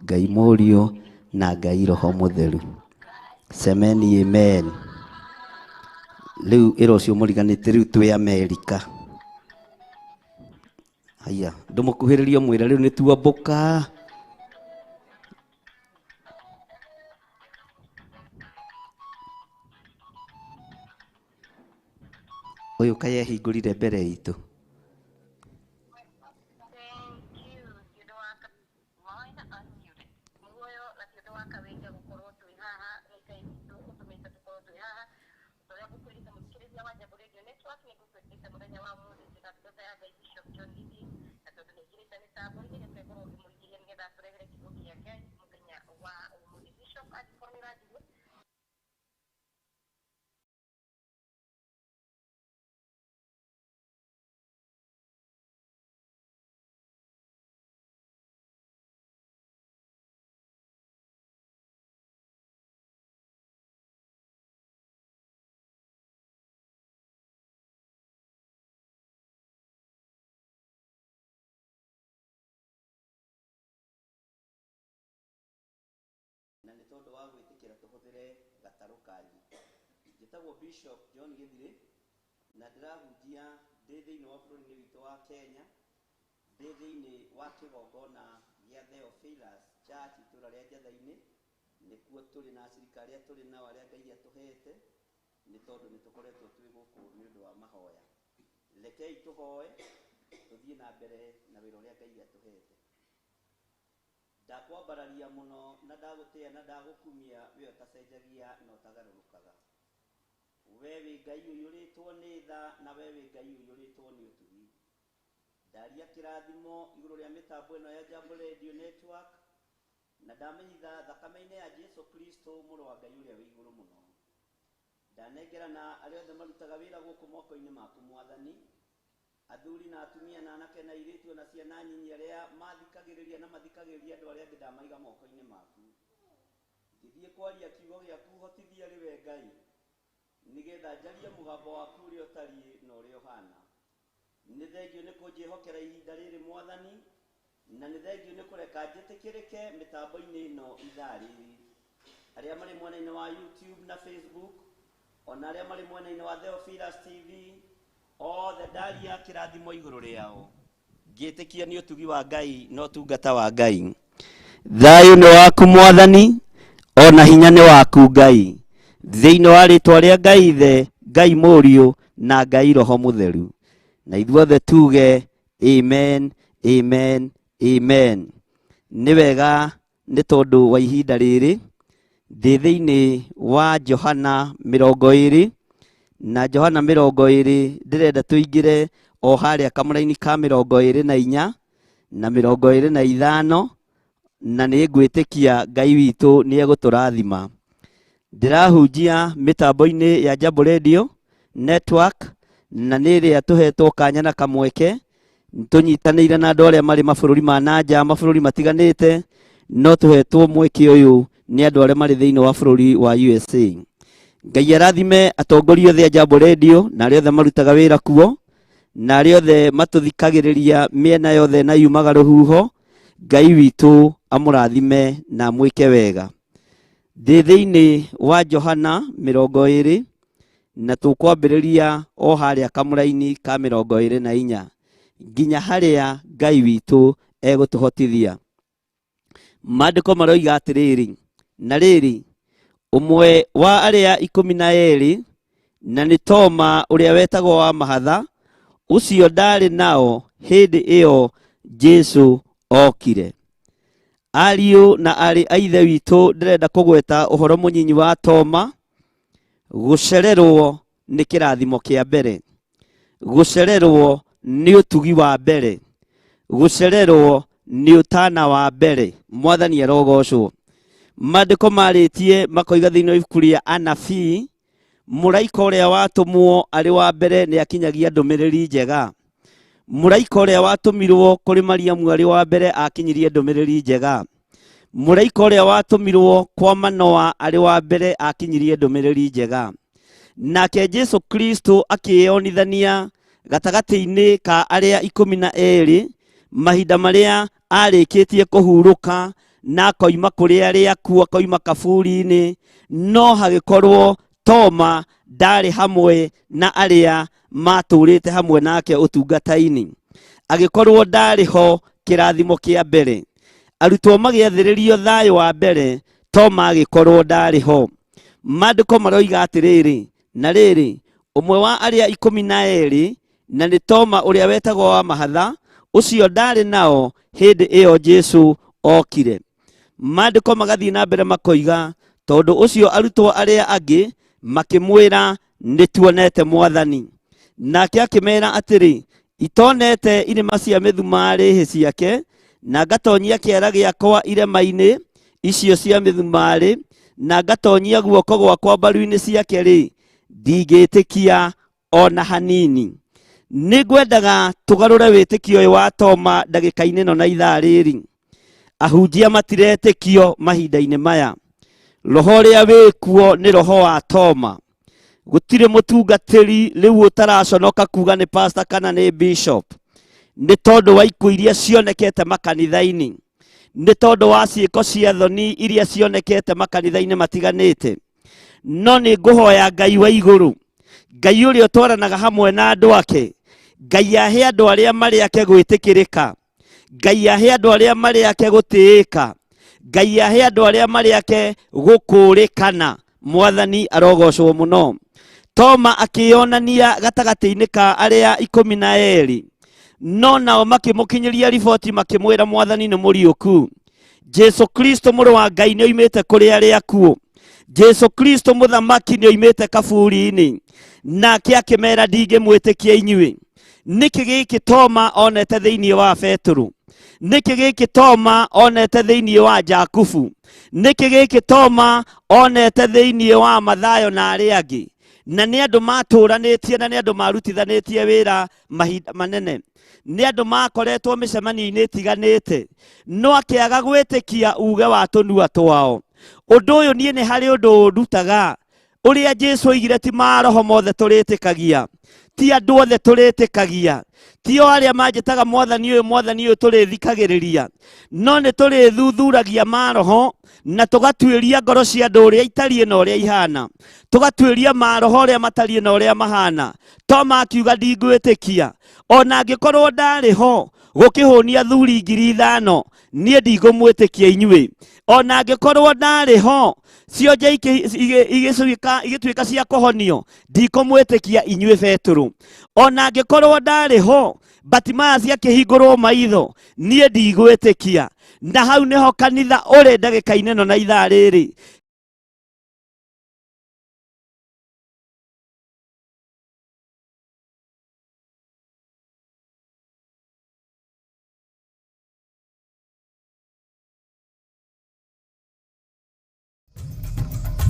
Ngai Mũriũ na Ngai Roho Mũtheru. Semeni amen. Rĩu ĩra ũcio mũriganĩte rĩu twĩ Amerika. Haiya, ndũmũkuhĩrĩrie ũmwĩre rĩu nĩ tuombũka. Ũyũ kaĩ ehingũrire mbere itũ. Na nĩ tondũ wa gwĩtĩkĩra tũhũthĩre gatarũ kanyu. Njĩtagwo Bishop John Gĩthirĩ na ndĩrahunjia ndĩ thĩinĩ wa bũrũri-inĩ witũ wa Kenya, ndĩ thĩinĩ wa kĩgongona gĩa Theophilus Church itũra rĩa Njatha-inĩ, nĩkuo tũrĩ na acirika arĩa tũrĩ nao arĩa Ngai atũhete, nĩ tondũ nĩ tũkoretwo twĩ gũkũ nĩ ũndũ wa mahoya. Rekei tũhoe tũthiĩ na mbere na wĩra ũrĩa Ngai atũhete. Ndakwambararia mũno na ndagũtĩa na ndagũkumia we ũtacenjagia na ũtagarũrũkaga. We wĩ Ngai ũiyũrĩtwo nĩ tha na we wĩ Ngai ũiyũrĩtwo nĩ ũtugi. Ndaria kĩrathimo igũrũ rĩa mĩtambo ĩno ya Jambo Radio Network na ndamĩhitha thakame-inĩ ya Jesu Kristo mũrũ wa Ngai ũrĩa wĩ igũrũ mũno. Ndanengerana arĩa othe marutaga wĩra gũkũ moko-inĩ maku Mwathani, athuri na atumia na anake na airĩtu ona ciana nyinyi arĩa mathikagĩrĩria na mathikagĩrĩria andũ arĩa angĩ ndamaiga moko-inĩ maku. Ngĩthiĩ kwaria kiugo gĩaku hotithia rĩ we Ngai, nĩgetha njarie mũgambo waku ũrĩa ũtariĩ na ũrĩa ũhana. Nĩ thengiũ nĩ kũnjĩhokera ihinda rĩrĩ Mwathani, na nĩ thengiũ nĩ kũreka njĩtĩkĩrĩke mĩtambo-inĩ ĩno ithaa rĩrĩ. Arĩa marĩ mwena-inĩ wa YouTube na Facebook, ona arĩa marĩ mwena-inĩ wa Theophilus TV, othe ndaria kĩrathimo igũrũ rĩao. Ngĩtĩkia nĩ ũtugi wa Ngai na ũtungata wa Ngai. Thayũ nĩ waku Mwathani, ona hinya nĩ waku Ngai. Thĩinĩ wa rĩtwa rĩa Ngai Ithe, Ngai Mũriũ na Ngai Roho Mũtheru. Na ithuothe tuge amen, amen, amen. Nĩ wega nĩ tondũ wa ihinda rĩrĩ, ndĩ thĩinĩ wa Johana 20, na Johana 20 ndĩrenda tũingĩre o harĩa kamũraini ka 24 na 25, na nĩ ngwĩtĩkia Ngai witũ nĩ egũtũrathima. Ndĩrahunjia mĩtambo-inĩ ya Jambo Radio Network, na nĩ ĩrĩa tũhetwo kanya na kamweke tũnyitanĩire na andũ arĩa marĩ mabũrũri ma na nja, mabũrũri matiganĩte, no tũhetwo mweke ũyũ nĩ andũ arĩa marĩ thĩinĩ wa bũrũri wa USA. Ngai arathime atongoria othe a Jambo Radio na arĩa othe marutaga wĩra kuo, na arĩa othe matũthikagĩrĩria mĩena yothe na yumaga rũhuho. Ngai witũ amũrathime na amwĩke wega. Ndĩ thĩinĩ wa Johana 20 na tũkwambĩrĩria o harĩa kamũraini ka 24 nginya harĩa Ngai witũ egũtũhotithia. Maandĩko maroiga atĩrĩrĩ, na rĩrĩ, ũmwe wa arĩa 12, na nĩ Toma ũrĩa wetagwo wa mahatha, ũcio ndaarĩ nao hĩndĩ ĩyo Jesu okire. Ariũ na aarĩ a Ithe witũ, ndĩrenda kũgweta ũhoro mũnyinyi wa Toma, gũcererwo nĩ kĩrathimo kĩa mbere, gũcererwo nĩ ũtugi wa mbere, gũcererwo nĩ ũtana wa mbere. Mwathani arogocwo. Maandĩko marĩtie makoiga thĩinĩ wa ibuku rĩa Anabii, mũraika ũrĩa watũmwo arĩ wa mbere nĩ akinyagia ndũmĩrĩri njega. Mũraika ũrĩa watũmirwo kũrĩ Mariamu arĩ wa mbere akinyirie ndũmĩrĩri njega. Mũraika ũrĩa watũmirwo kwa Manoa arĩ wa mbere akinyirie ndũmĩrĩri njega. Nake Jesu Kristo akĩyonithania gatagatĩ-inĩ ka arĩa 12 mahinda marĩa arĩkĩtie kũhurũka. Na akoima kũrĩ arĩa akuũ, akoima kaburi-inĩ, no hagĩkorwo Toma ndarĩ hamwe na arĩa matũrĩte hamwe nake ũtungata-inĩ, agĩkorwo ndarĩ ho kĩrathimo kĩa mbere. Arutwo magĩathĩrĩrio thayũ wa mbere, Toma agĩkorwo ndarĩ ho. Maandĩko maroiga atĩrĩrĩ, na rĩrĩ, ũmwe wa arĩa 12, na nĩ Toma ũrĩa wetagwo wa mahatha, ũcio ndarĩ nao hĩndĩ ĩyo Jesu okire. Maandĩko magathiĩ na mbere makoiga, tondũ ũcio arutwo arĩa angĩ makĩmwĩra, nĩ tuonete Mwathani. Nake akĩmera atĩrĩ, itonete irĩma cia mĩthumarĩ hĩ ciake, na ngatonyia kĩara gĩakwa irema-inĩ icio cia mĩthumarĩ, na ngatonyia guoko gwakwa mbaru-inĩ ciake-rĩ, ndingĩtĩkia ona hanini. Nĩ ngwendaga tũgarũre wĩtĩkio ũyũ wa Toma ndagĩka-inĩ ĩno na ithaa rĩrĩ. Ahunjia matiretĩkio mahinda-inĩ maya. Roho ũrĩa wĩkuo nĩ roho wa Toma. Gũtirĩ mũtungatĩri rĩu ũtaraconoka kuga nĩ pastor kana nĩ bishop, nĩ tondũ wa ikuũ iria cionekete makanitha-inĩ, nĩ tondũ wa ciĩko cia thoni iria cionekete makanitha-inĩ matiganĩte. No nĩ ngũhoya Ngai wa igũrũ, Ngai ũrĩa ũtwaranaga hamwe na andũ ake, Ngai ahe andũ arĩa marĩ ake gwĩtĩkĩrĩka, Ngai ahe andũ arĩa marĩ ake gũtĩĩka, Ngai ahe andũ arĩa marĩ ake gũkũrĩkana. Mwathani arogocwo mũno. Toma akĩyonania gatagatĩ-inĩ ka arĩa 12, no nao makĩmũkinyĩria riboti makĩmwĩra Mwathani nĩ mũriũku. Jesu Kristo mũrũ wa Ngai nĩ oimĩte kũrĩ arĩa akuũ. Jesu Kristo mũthamaki nĩ oimĩte kaburi-inĩ. Nake akĩmera, ndingĩmwĩtĩkia inyuĩ. Nĩkĩ gĩkĩ Toma onete thĩinĩ wa Petero? Nĩkĩ gĩkĩ Toma onete thĩinĩ wa Jakubu? Nĩkĩ gĩkĩ Toma onete thĩinĩ wa Mathayo na arĩa angĩ? Na nĩ andũ matũranĩtie na nĩ andũ marutithanĩtie wĩra mahinda manene, nĩ andũ makoretwo mĩcemanio-inĩ ĩtiganĩte, no akĩaga gwĩtĩkia uge wa tũnua twao. Ũndũ ũyũ niĩ nĩ harĩ ũndũ ũndutaga, ũrĩa Jesu oigire ti maroho mothe tũrĩtĩkagia, ti andũ othe tũrĩtĩkagia, ti o arĩa manjĩtaga Mwathani ũyũ Mwathani ũyũ tũrĩthikagĩrĩria, no nĩ tũrĩthuthuragia maroho na tũgatuĩria ngoro cia andũ ũrĩa itariĩ na ũrĩa ihana, tũgatuĩria maroho ũrĩa matariĩ na ũrĩa mahana. Toma akiuga ndingwĩtĩkia ona angĩkorwo ndarĩ ho gũkĩhũnia thuri 5,000, niĩ ndingũmwĩtĩkia inyuĩ. Ona angĩkorwo ndarĩ ho cionje igĩtuĩka cia kũhonio, ndikũmwĩtĩkia inyuĩ Petero. Ona angĩkorwo ndarĩ ho Batimaya ciakĩhingũrwo maitho, niĩ ndigwĩtĩkia. Na hau nĩho kanitha ũrĩ ndagĩka-inĩ ĩno na ithaa rĩrĩ.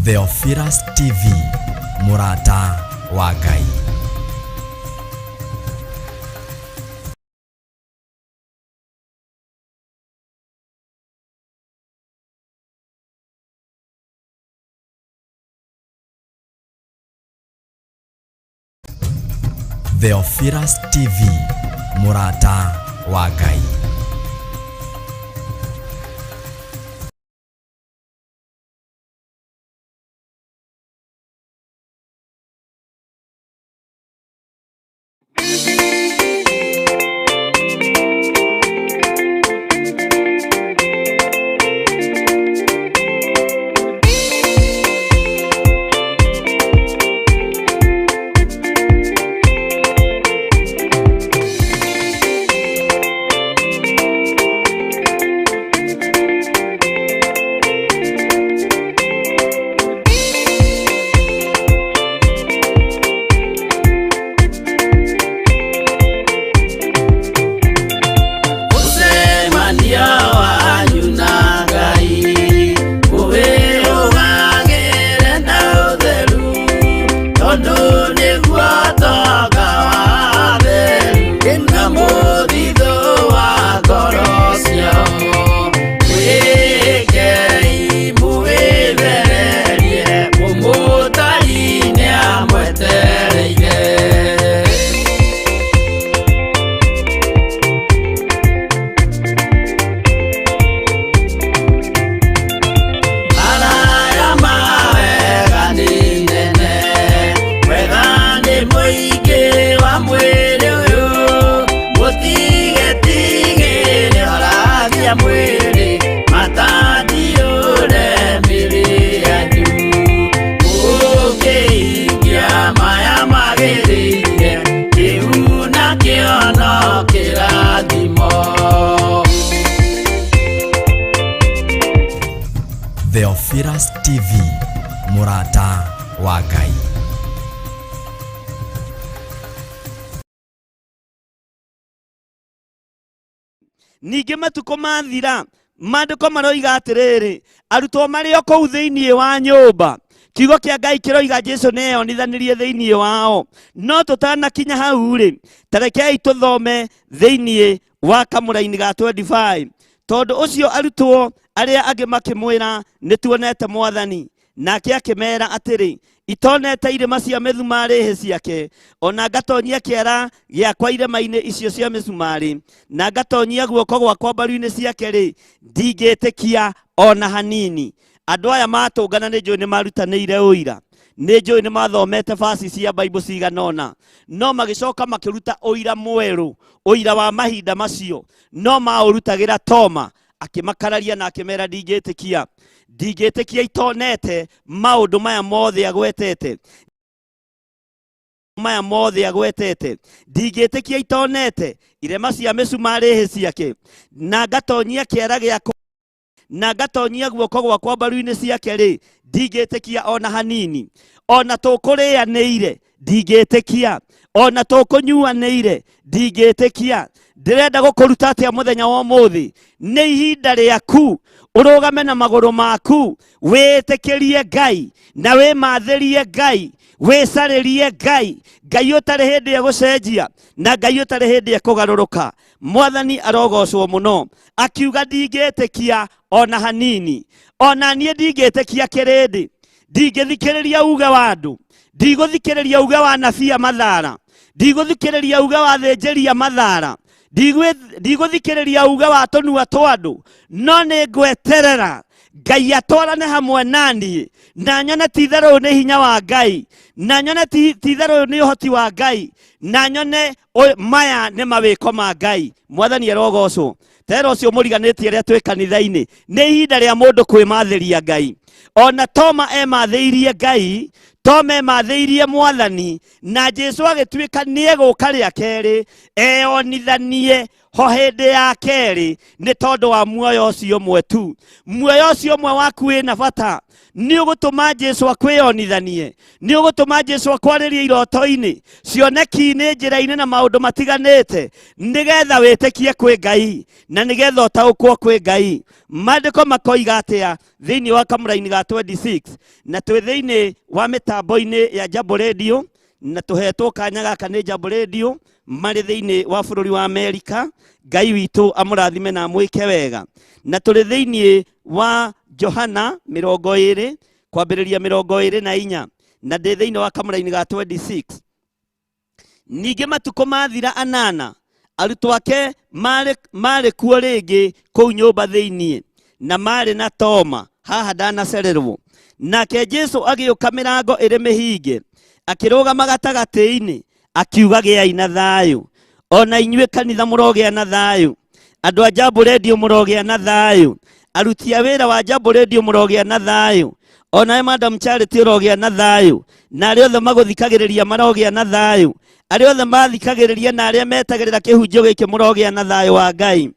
Theophilus TV, mũrata wa Ngai. Theophilus TV, mũrata wa Ngai. Theophilus TV, mũrata wa Ngai. Ningĩ matukũ mathira, maandĩko maroiga atĩrĩrĩ, arutwo marĩ o kũu thĩinĩ wa nyũmba, kiugo kĩa Ngai kĩroiga Jesu nĩ eyonithanirie thĩinĩ wao. No tũtanakinya hau rĩ, ta rekei tũthome thĩinĩ wa kamũraini ga 25. Tondũ ũcio arutwo arĩa angĩ makĩmwĩra, nĩ tuonete Mwathani. Nake akĩmera atĩrĩ, itonete irĩma cia mĩthumarĩ hĩ ciake, o na ngatonyia kĩara gĩakwa irĩma-inĩ icio cia mĩcumarĩ, na ngatonyia guoko gwakwa mbaru-inĩ ciake-rĩ, ndingĩtĩkia o na hanini. Andũ aya matũngana nĩ njũĩ nĩ marutanĩire ũira, nĩ njũĩ nĩ mathomete basi cia Bible cigana ũna, no magĩcoka makĩruta ũira mwerũ, ũira wa mahinda macio, no maũrutagĩra Toma. Akĩmakararia na akĩmera, ndingĩtĩkia, ndingĩtĩkia itonete maũndũ maya mothe agwetete, maya mothe agwetete, ndingĩtĩkia itonete irema cia mĩcumarĩ hĩ ciake, na ngatonyia kĩara gĩakwa, na ngatonyia guoko gwakwa mbaru-inĩ ciake rĩ, ndingĩtĩkia o na hanini. O na tũkũrĩanĩire, ndingĩtĩkia. O na tũkũnyuanĩire, ndingĩtĩkia. Ndĩrenda gũkũruta atĩa mũthenya wa ũmũthĩ? Nĩ ihinda rĩaku ũrũgame na magũrũ maku, wĩtĩkĩrie Ngai na wĩmathĩrie Ngai, wĩcarĩrie Ngai, Ngai ũtarĩ hĩndĩ egũcenjia na Ngai ũtarĩ hĩndĩ ekũgarũrũka. Mwathani arogocwo mũno. Akiuga ndingĩtĩkia o na hanini. O na niĩ ndingĩtĩkia kĩrĩndĩ, ndingĩthikĩrĩria uge wa andũ, ndigũthikĩrĩria uge wa anabii a mathara, ndigũthikĩrĩria uge wa athĩnjĩri a mathara, ndigũthikĩrĩria uge wa tũnua twa andũ, no nĩ ngweterera Ngai atwarane hamwe na niĩ, na nyone ti itherũ ũyũ nĩ hinya wa Ngai, na nyone ti itherũ ũyũ nĩ ũhoti wa Ngai, na nyone maya nĩ mawĩko ma Ngai. Mwathani arogocwo. Tera ũcio mũriganĩtie rĩa twĩ kanitha-inĩ, nĩ ihinda rĩa mũndũ kwĩmathĩria Ngai. Ona Toma emathĩirie Ngai, Toma emathĩirie Mwathani, na Jesu agĩtuĩka nĩ egũka rĩa kerĩ eyonithanie ho hĩndĩ ya kerĩ, nĩ tondũ wa muoyo ũcio ũmwe tu. Muoyo ũcio ũmwe waku wĩna bata, nĩ ũgũtũma Jesu akwĩyonithanie, nĩ ũgũtũma Jesu akwarĩrie iroto-inĩ, cioneki-inĩ, njĩra-inĩ na maũndũ matiganĩte, nĩgetha wĩtĩkie kwĩ Ngai na nĩgetha ũtaũkwo kwĩ Ngai. Maandĩko makoiga atĩa thĩinĩ wa kamũraini ga 26? Na twĩ thĩinĩ wa mĩtambo-inĩ ya Jambo Radio, na tũhetwo kanya gaka nĩ Jambo Radio marĩ thĩinĩ wa bũrũri wa Amerika. Ngai witũ amũrathime na amwĩke wega. Na tũrĩ thĩinĩ wa Johana 20 kwambĩrĩria 24, na ndĩ thĩinĩ wa kamũraini ga 26. Ningĩ matukũ mathira anana, arutwo ake marĩ kuo rĩngĩ kũu nyũmba thĩinĩ, na marĩ na Toma, haha ndanacererwo. Nake Jesu agĩũka mĩrango ĩrĩ mĩhinge, akĩrũgama gatagatĩ-inĩ, akiuga, gĩai na thayũ. O na inyuĩ kanitha mũrogĩa na thayũ, andũ a Jambo Radio mũrogĩa na thayũ, aruti a wĩra wa Jambo Radio mũrogĩa na thayũ, o nawe Madam Charity ũrogĩa na thayũ, na arĩa othe magũthikagĩrĩria marogĩa na thayũ, arĩa othe mathikagĩrĩria na arĩa metagĩrĩra kĩhunjio gĩkĩ mũrogĩa na thayũ wa Ngai.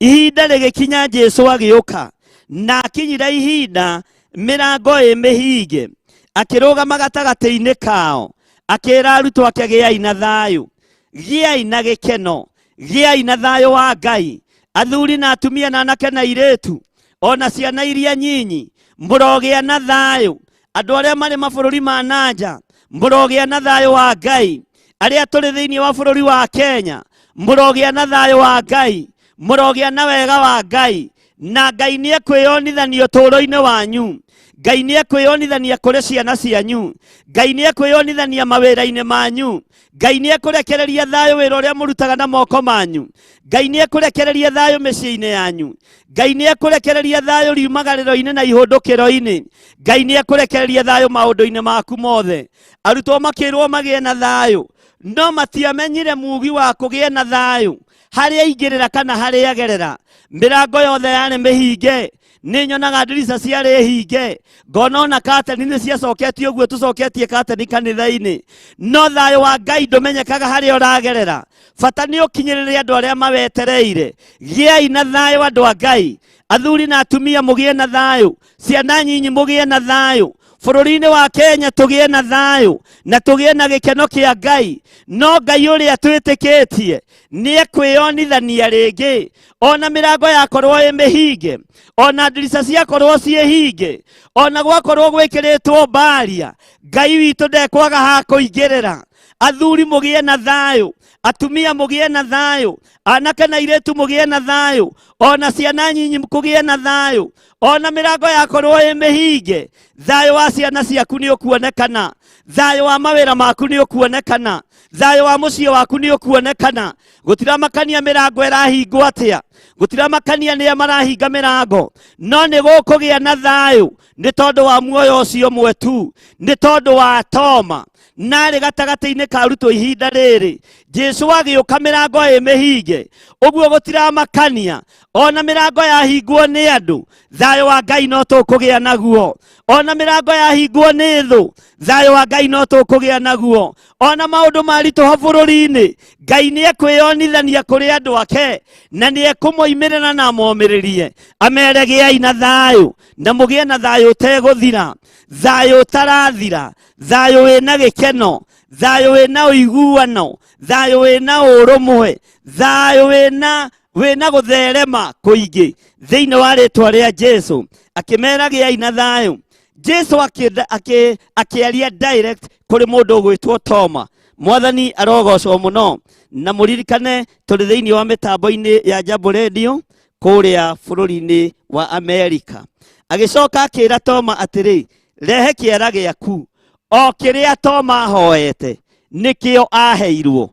Ihinda rĩgĩkinya Jesu agĩũka, na akinyira ihinda mĩrango ĩ mĩhinge, akĩrũgama gatagatĩ-inĩ kao, akĩra arutwo ake, gĩai na thayũ, gĩai na gĩkeno, gĩai na thayũ wa Ngai. Athuri na atumia na anake na airĩtu, ona ciana iria nyinyi, mũrogĩa na thayũ. Andũ arĩa marĩ mabũrũri ma nanja, mũrogĩa na thayũ wa Ngai. Arĩa tũrĩ thĩinĩ wa bũrũri wa Kenya, mũrogĩa na thayũ wa Ngai, mũrogĩa na wega wa Ngai. Na Ngai nĩ ekwĩyonithania ũtũũro-inĩ wanyu, Ngai nĩ ekwĩyonithania kũrĩ ciana cianyu, Ngai nĩ ekwĩyonithania mawĩra-inĩ manyu, Ngai nĩ ekũrekereria thayũ wĩra ũrĩa mũrutaga na moko manyu, Ngai nĩ ekũrekereria thayũ mĩciĩ-inĩ yanyu, Ngai nĩ ekũrekereria thayũ riumagarĩro-inĩ na ihũndũkĩro-inĩ, Ngai nĩ ekũrekereria thayũ maũndũ-inĩ maku mothe. Arutwo makĩrwo magĩe na thayũ, no matiamenyire mugi wa kũgĩa na thayũ harĩa aingĩrĩra kana harĩa agerera. Mĩrango yothe yarĩ mĩhinge, nĩ nyonaga ndirica ciarĩ hinge, ngona ona kateni nĩ ciacoketio ũguo tũcoketie kateni kanitha-inĩ. No thayũ wa Ngai ndũmenyekaga harĩa ũragerera, bata nĩ ũkinyĩrĩre andũ arĩa mawetereire. Gĩai na thayũ andũ a Ngai. Athuri na atumia mũgĩe na thayũ, ciana nyinyi mũgĩe na thayũ, bũrũri-inĩ wa Kenya tũgĩe na thayũ na tũgĩe na gĩkeno kĩa Ngai. No Ngai ũrĩa twĩtĩkĩtie nĩ ekwĩyonithania rĩngĩ, ona mĩrango yakorwo ĩ mĩhinge, ona ndirica ciakorwo ciĩ hinge, ona gwakorwo gwĩkĩrĩtwo mbaria, Ngai witũ ndekwaga ha kũingĩrĩra. Athuri mũgĩe na thayũ, atumia mũgĩe na thayũ, anake na airĩtu mũgĩe na thayũ, ona ciana nyinyi kũgĩe na thayũ, ona mĩrango yakorwo ĩ mĩhinge, thayũ wa ciana ciaku nĩ ũkuonekana, thayũ wa mawĩra maku nĩ ũkuonekana, thayũ wa mũciĩ waku nĩ ũkuonekana. Gũtiramakania mĩrango ĩrahingwo atĩa, gũtiramakania nĩa marahinga mĩrango, no nĩ gũkũgĩa na thayũ nĩ tondũ wa muoyo ũcio ũmwe tu, nĩ tondũ wa Toma. Narĩ gatagatĩ-inĩ ka arutwo ihinda rĩrĩ Jesu agĩũka mĩrango ĩ mĩhinge, ũguo gũtiramakania ona mĩrango yahingwo nĩ andũ, thayũ wa Ngai no tũkũgĩa naguo. Ona mĩrango yahingwo nĩ thũ, thayũ wa Ngai no tũkũgĩa naguo. Ona maũndũ maritũha bũrũri-inĩ, Ngai nĩ ekwĩyonithania kũrĩ andũ ake na nĩ ekũmoimĩrĩra na amomĩrĩrie, amere gĩai na thayũ na mũgĩe na thayũ ũtegũthira, thayũ ũtarathira, thayũ wĩna gĩkeno, thayũ wĩna ũiguano, thayũ wĩna ũrũmwe, thayũ wĩna gũtherema kũingĩ thĩinĩ wa rĩtwa rĩa Jesu. Akĩmera gĩai na thayũ. Jesu akĩaria direct kũrĩ mũndũ ũgwĩtwo Toma. Mwathani arogocwo mũno. Na mũririkane tũrĩ thĩinĩ wa mĩtambo-inĩ ya Jambo Radio kũrĩa bũrũri-inĩ wa Amerika. Agĩcoka akĩra Toma atĩrĩ, rehe kĩara gĩaku. O kĩrĩa Toma ahoete nĩkĩo aheirwo,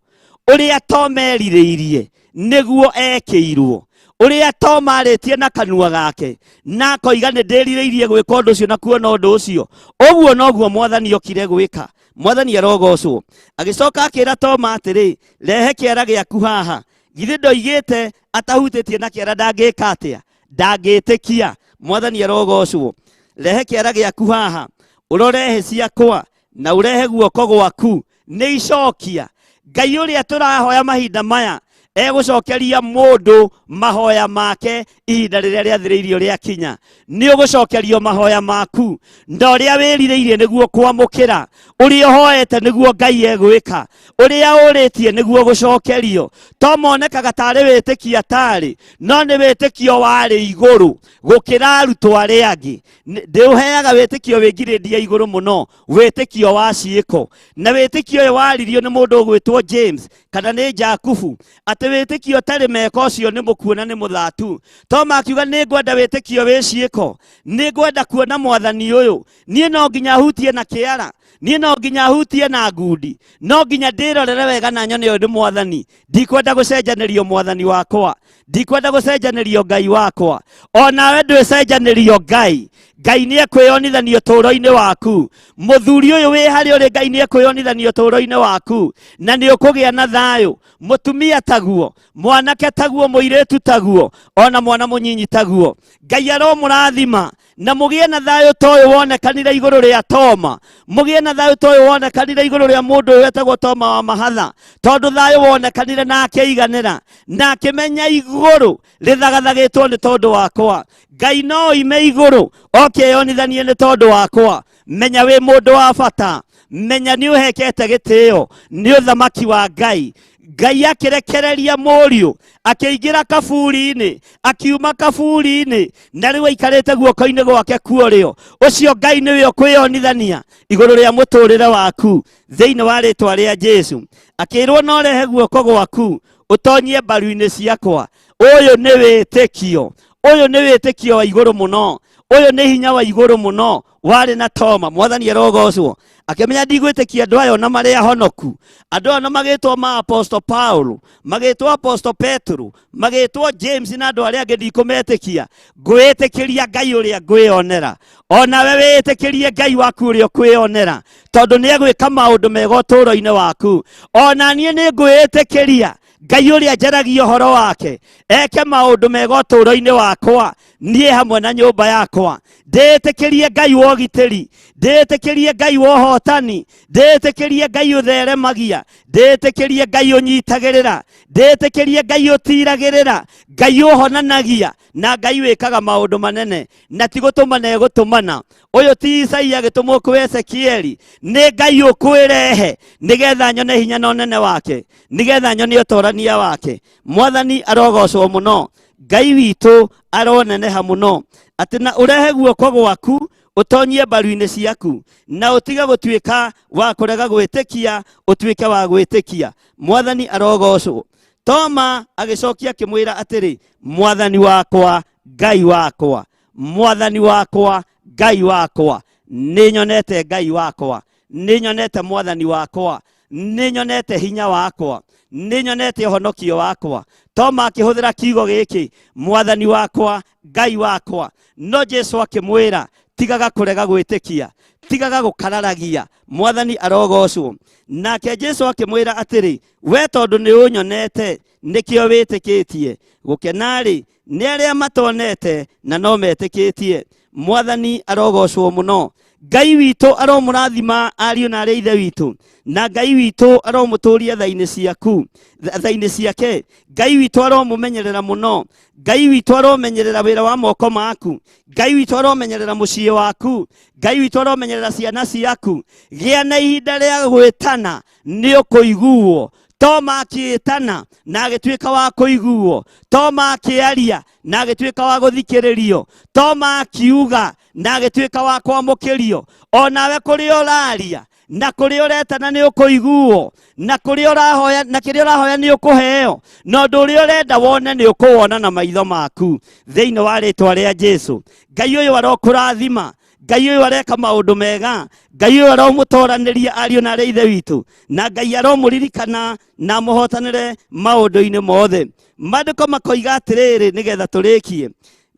ũrĩa Toma erirĩirie nĩguo ekĩirwo, ũrĩa Toma arĩtie na kanua gake na akoiga nĩ ndĩrirĩirie gwĩka ũndũ ũcio na kuona ũndũ ũcio, ũguo noguo Mwathani okire gwĩka. Mwathani arogocwo. Agĩcoka akĩra Toma atĩrĩ, rehe kĩara gĩaku haha. Githĩ ndoigĩte atahutĩtie na kĩara ndangĩka atĩa? Ndangĩtĩkia. Mwathani arogocwo. Rehe kĩara gĩaku haha, ũrore hĩ ciakwa na ũrehe guoko gwaku. Nĩ icokia. Ngai ũrĩa tũrahoya mahinda maya egũcokeria mũndũ mahoya make ihinda rĩrĩa rĩathĩrĩirio rĩakinya. Nĩ ũgũcokerio mahoya maku, na ũrĩa wĩrirĩirie nĩguo kwamũkĩra, ũrĩa ũhoete nĩguo Ngai egwĩka, ũrĩa ũrĩtie nĩguo gũcokerio. To monekaga tarĩ wĩtĩkio atarĩ, no nĩ wĩtĩkio warĩ igũrũ gũkĩra arutwo arĩa angĩ. Ndĩũheaga wĩtĩkio wĩ ngirĩndi ya igũrũ mũno, wĩtĩkio wa ciĩko. Na wĩtĩkio ũyũ waririo nĩ mũndũ ũgwĩtwo James kana nĩ Jakubu, atĩ wĩtĩkio ũtarĩ meko ũcio nĩ mũkuũ na nĩ mũthatu. Toma akiuga nĩ ngwenda wĩtĩkio wĩ ciĩko, nĩ ngwenda kuona mwathani ũyũ, niĩ no nginya hutie na kĩara, niĩ no nginya hutie na ngundi, no nginya ndĩrorere wega na nyone ũyũ nĩ mwathani. Ndikwenda gũcenjanĩrio mwathani wakwa, ndikwenda gũcenjanĩrio Ngai wakwa. O nawe ndwĩcenjanĩrio Ngai. Ngai nĩ ekwĩyonithania ũtũũro-inĩ waku. Mũthuri ũyũ wĩ harĩa ũrĩ, Ngai nĩ ekwĩyonithania ũtũũro-inĩ waku na nĩ ũkũgĩa na thayũ. Mũtumia taguo, mwanake taguo, mũirĩtu taguo, ona mwana mũnyinyi taguo. Ngai aromũrathima na mũgĩe na thayũ ta ũyũ wonekanire igũrũ rĩa Toma, mũgĩe na thayũ ta ũyũ wonekanire igũrũ rĩa mũndũ ũyũ wetagwo Toma wa Mahatha, tondũ thayũ wonekanire na akĩiganĩra na akĩmenya igũrũ rĩthagathagĩtwo nĩ tondũ wakwa. Ngai no oime igũrũ oke eyonithanie nĩ tondũ wakwa. Menya wĩ mũndũ wa bata, menya nĩ ũhekete gĩtĩo nĩ ũthamaki wa Ngai. Ngai akĩrekereria mũriũ akĩingĩra kaburi-inĩ, akiuma kaburi-inĩ, na rĩu aikarĩte guoko-inĩ gwake kuorĩo. Ũcio Ngai nĩwe ũkwĩyonithania igũrũ rĩa mũtũrĩre waku thĩinĩ wa rĩtwa rĩa Jesu. Akĩrwo no rehe guoko gwaku ũtonyie mbaru-inĩ ciakwa. Ũyũ nĩ wĩtĩkio, ũyũ nĩ wĩtĩkio wa igũrũ mũno, ũyũ nĩ hinya wa igũrũ mũno warĩ na Toma. Mwathani arogocwo. Akĩmenya ndigwĩtĩkia andũ aya ona marĩ ahonoku. Andũ aya ona magĩtwo ma Apostle Paul, magĩtwo Apostle Petro, magĩtwo James na andũ arĩa angĩ ndikũmetĩkia. Ngwĩtĩkĩria Ngai ũrĩa ngwĩyonera. Onawe wĩtĩkĩrie Ngai waku ũrĩa ũkwĩyonera, tondũ nĩ egwĩka maũndũ mega ũtũũro-inĩ waku. Ona niĩ nĩ ngwĩtĩkĩria. Ngai ũrĩa njaragia ũhoro wake eke maũndũ mega ũtũũro-inĩ wakwa niĩ hamwe na nyũmba yakwa. Ndĩĩtĩkĩrie Ngai wa ũgitĩri, ndĩĩtĩkĩrie Ngai wa ũhotani, ndĩĩtĩkĩrie Ngai ũtheremagia, ndĩĩtĩkĩrie Ngai ũnyitagĩrĩra, ndĩĩtĩkĩrie Ngai ũtiragĩrĩra, Ngai ũhonanagia na Ngai wĩkaga maũndũ manene, na ti gũtũmana egũtũmana. Ũyũ ti Isaia agĩtũmwo kwĩ Ezekieli, nĩ Ngai ũkwĩrehe nĩgetha nyone hinya na ũnene wake, nĩgetha nyone ũtorania wake. Mwathani arogocwo mũno, Ngai witũ aroneneha mũno, atĩ na ũrehe guoko gwaku ũtonyie mbaru-inĩ ciaku, na ũtige gũtuĩka wa kũrega gwĩtĩkia, ũtuĩke wa gwĩtĩkia. Mwathani arogocwo. Toma agĩcokia akĩmwĩra atĩrĩ, Mwathani wakwa, Ngai wakwa, Mwathani wakwa, Ngai wakwa. Nĩ nyonete Ngai wakwa, nĩ nyonete Mwathani wakwa, nĩ nyonete hinya wakwa, nĩ nyonete ũhonokio wakwa. Toma akĩhũthĩra kiugo gĩkĩ, Mwathani wakwa, Ngai wakwa. No Jesu akĩmwĩra, tigaga kũrega gwĩtĩkia, tigaga gũkararagia. Mwathani arogocwo. Nake Jesu akĩmwĩra atĩrĩ, we tondũ nĩ ũnyonete nĩkĩo wĩtĩkĩtie. Gũkena-rĩ nĩ arĩa matonete na no metĩkĩtie. Mwathani arogocwo mũno. Ngai witũ aromũrathima ariũ na arĩa ithe witũ, na Ngai witũ aromũtũria tha-inĩ ciaku, tha-inĩ ciake. Ngai witũ aromũmenyerera mũno. Ngai witũ aromenyerera wĩra wa moko maku. Ngai witũ aromenyerera mũciĩ waku. Ngai witũ aromenyerera ciana ciaku. Gĩa na ihinda rĩa gwĩtana, nĩ ũkũiguo. Toma akĩĩtana na agĩtuĩka wa kũiguo. Toma akĩaria na agĩtuĩka wa gũthikĩrĩrio. Toma akiuga na agĩtuĩka wa kwamũkĩrio. Onawe kũrĩa ũraria na kũrĩa ũretana nĩ ũkũiguo, na kũrĩa ũrahoya na kĩrĩa ũrahoya nĩ ũkũheo, na ũndũ ũrĩa ũrenda wone nĩ ũkũwona na maitho maku, thĩinĩ wa rĩtwa rĩa Jesu. Ngai ũyũ arokũrathima, Ngai ũyũ areka maũndũ mega, Ngai ũyũ aromũtoranĩria ariũ na arĩa ithe witũ, na Ngai aromũririkana na amũhotanĩre maũndũ-inĩ mothe. Maandĩko makoiga atĩrĩrĩ, nĩgetha tũrĩkie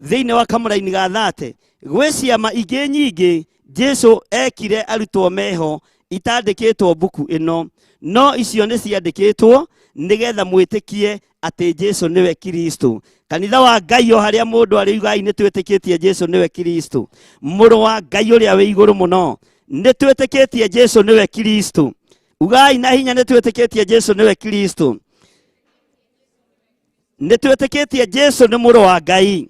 thĩinĩ wa kamũraini ga 30, gwĩ ciama ingĩ nyingĩ Jesu ekire arutwo meho itandĩkĩtwo mbuku ĩno, no icio nĩ ciandĩkĩtwo nĩgetha mwĩtĩkie atĩ Jesu nĩwe Kristo. Kanitha wa Ngai o harĩa mũndũ arĩ, ugai nĩ twĩtĩkĩtie Jesu nĩwe Kristo, mũrũ wa Ngai ũrĩa wĩ igũrũ mũno. Nĩ twĩtĩkĩtie Jesu nĩwe Kristo. Ugai na hinya, nĩ twĩtĩkĩtie Jesu nĩwe Kristo. Nĩ twĩtĩkĩtie Jesu nĩ mũrũ wa Ngai.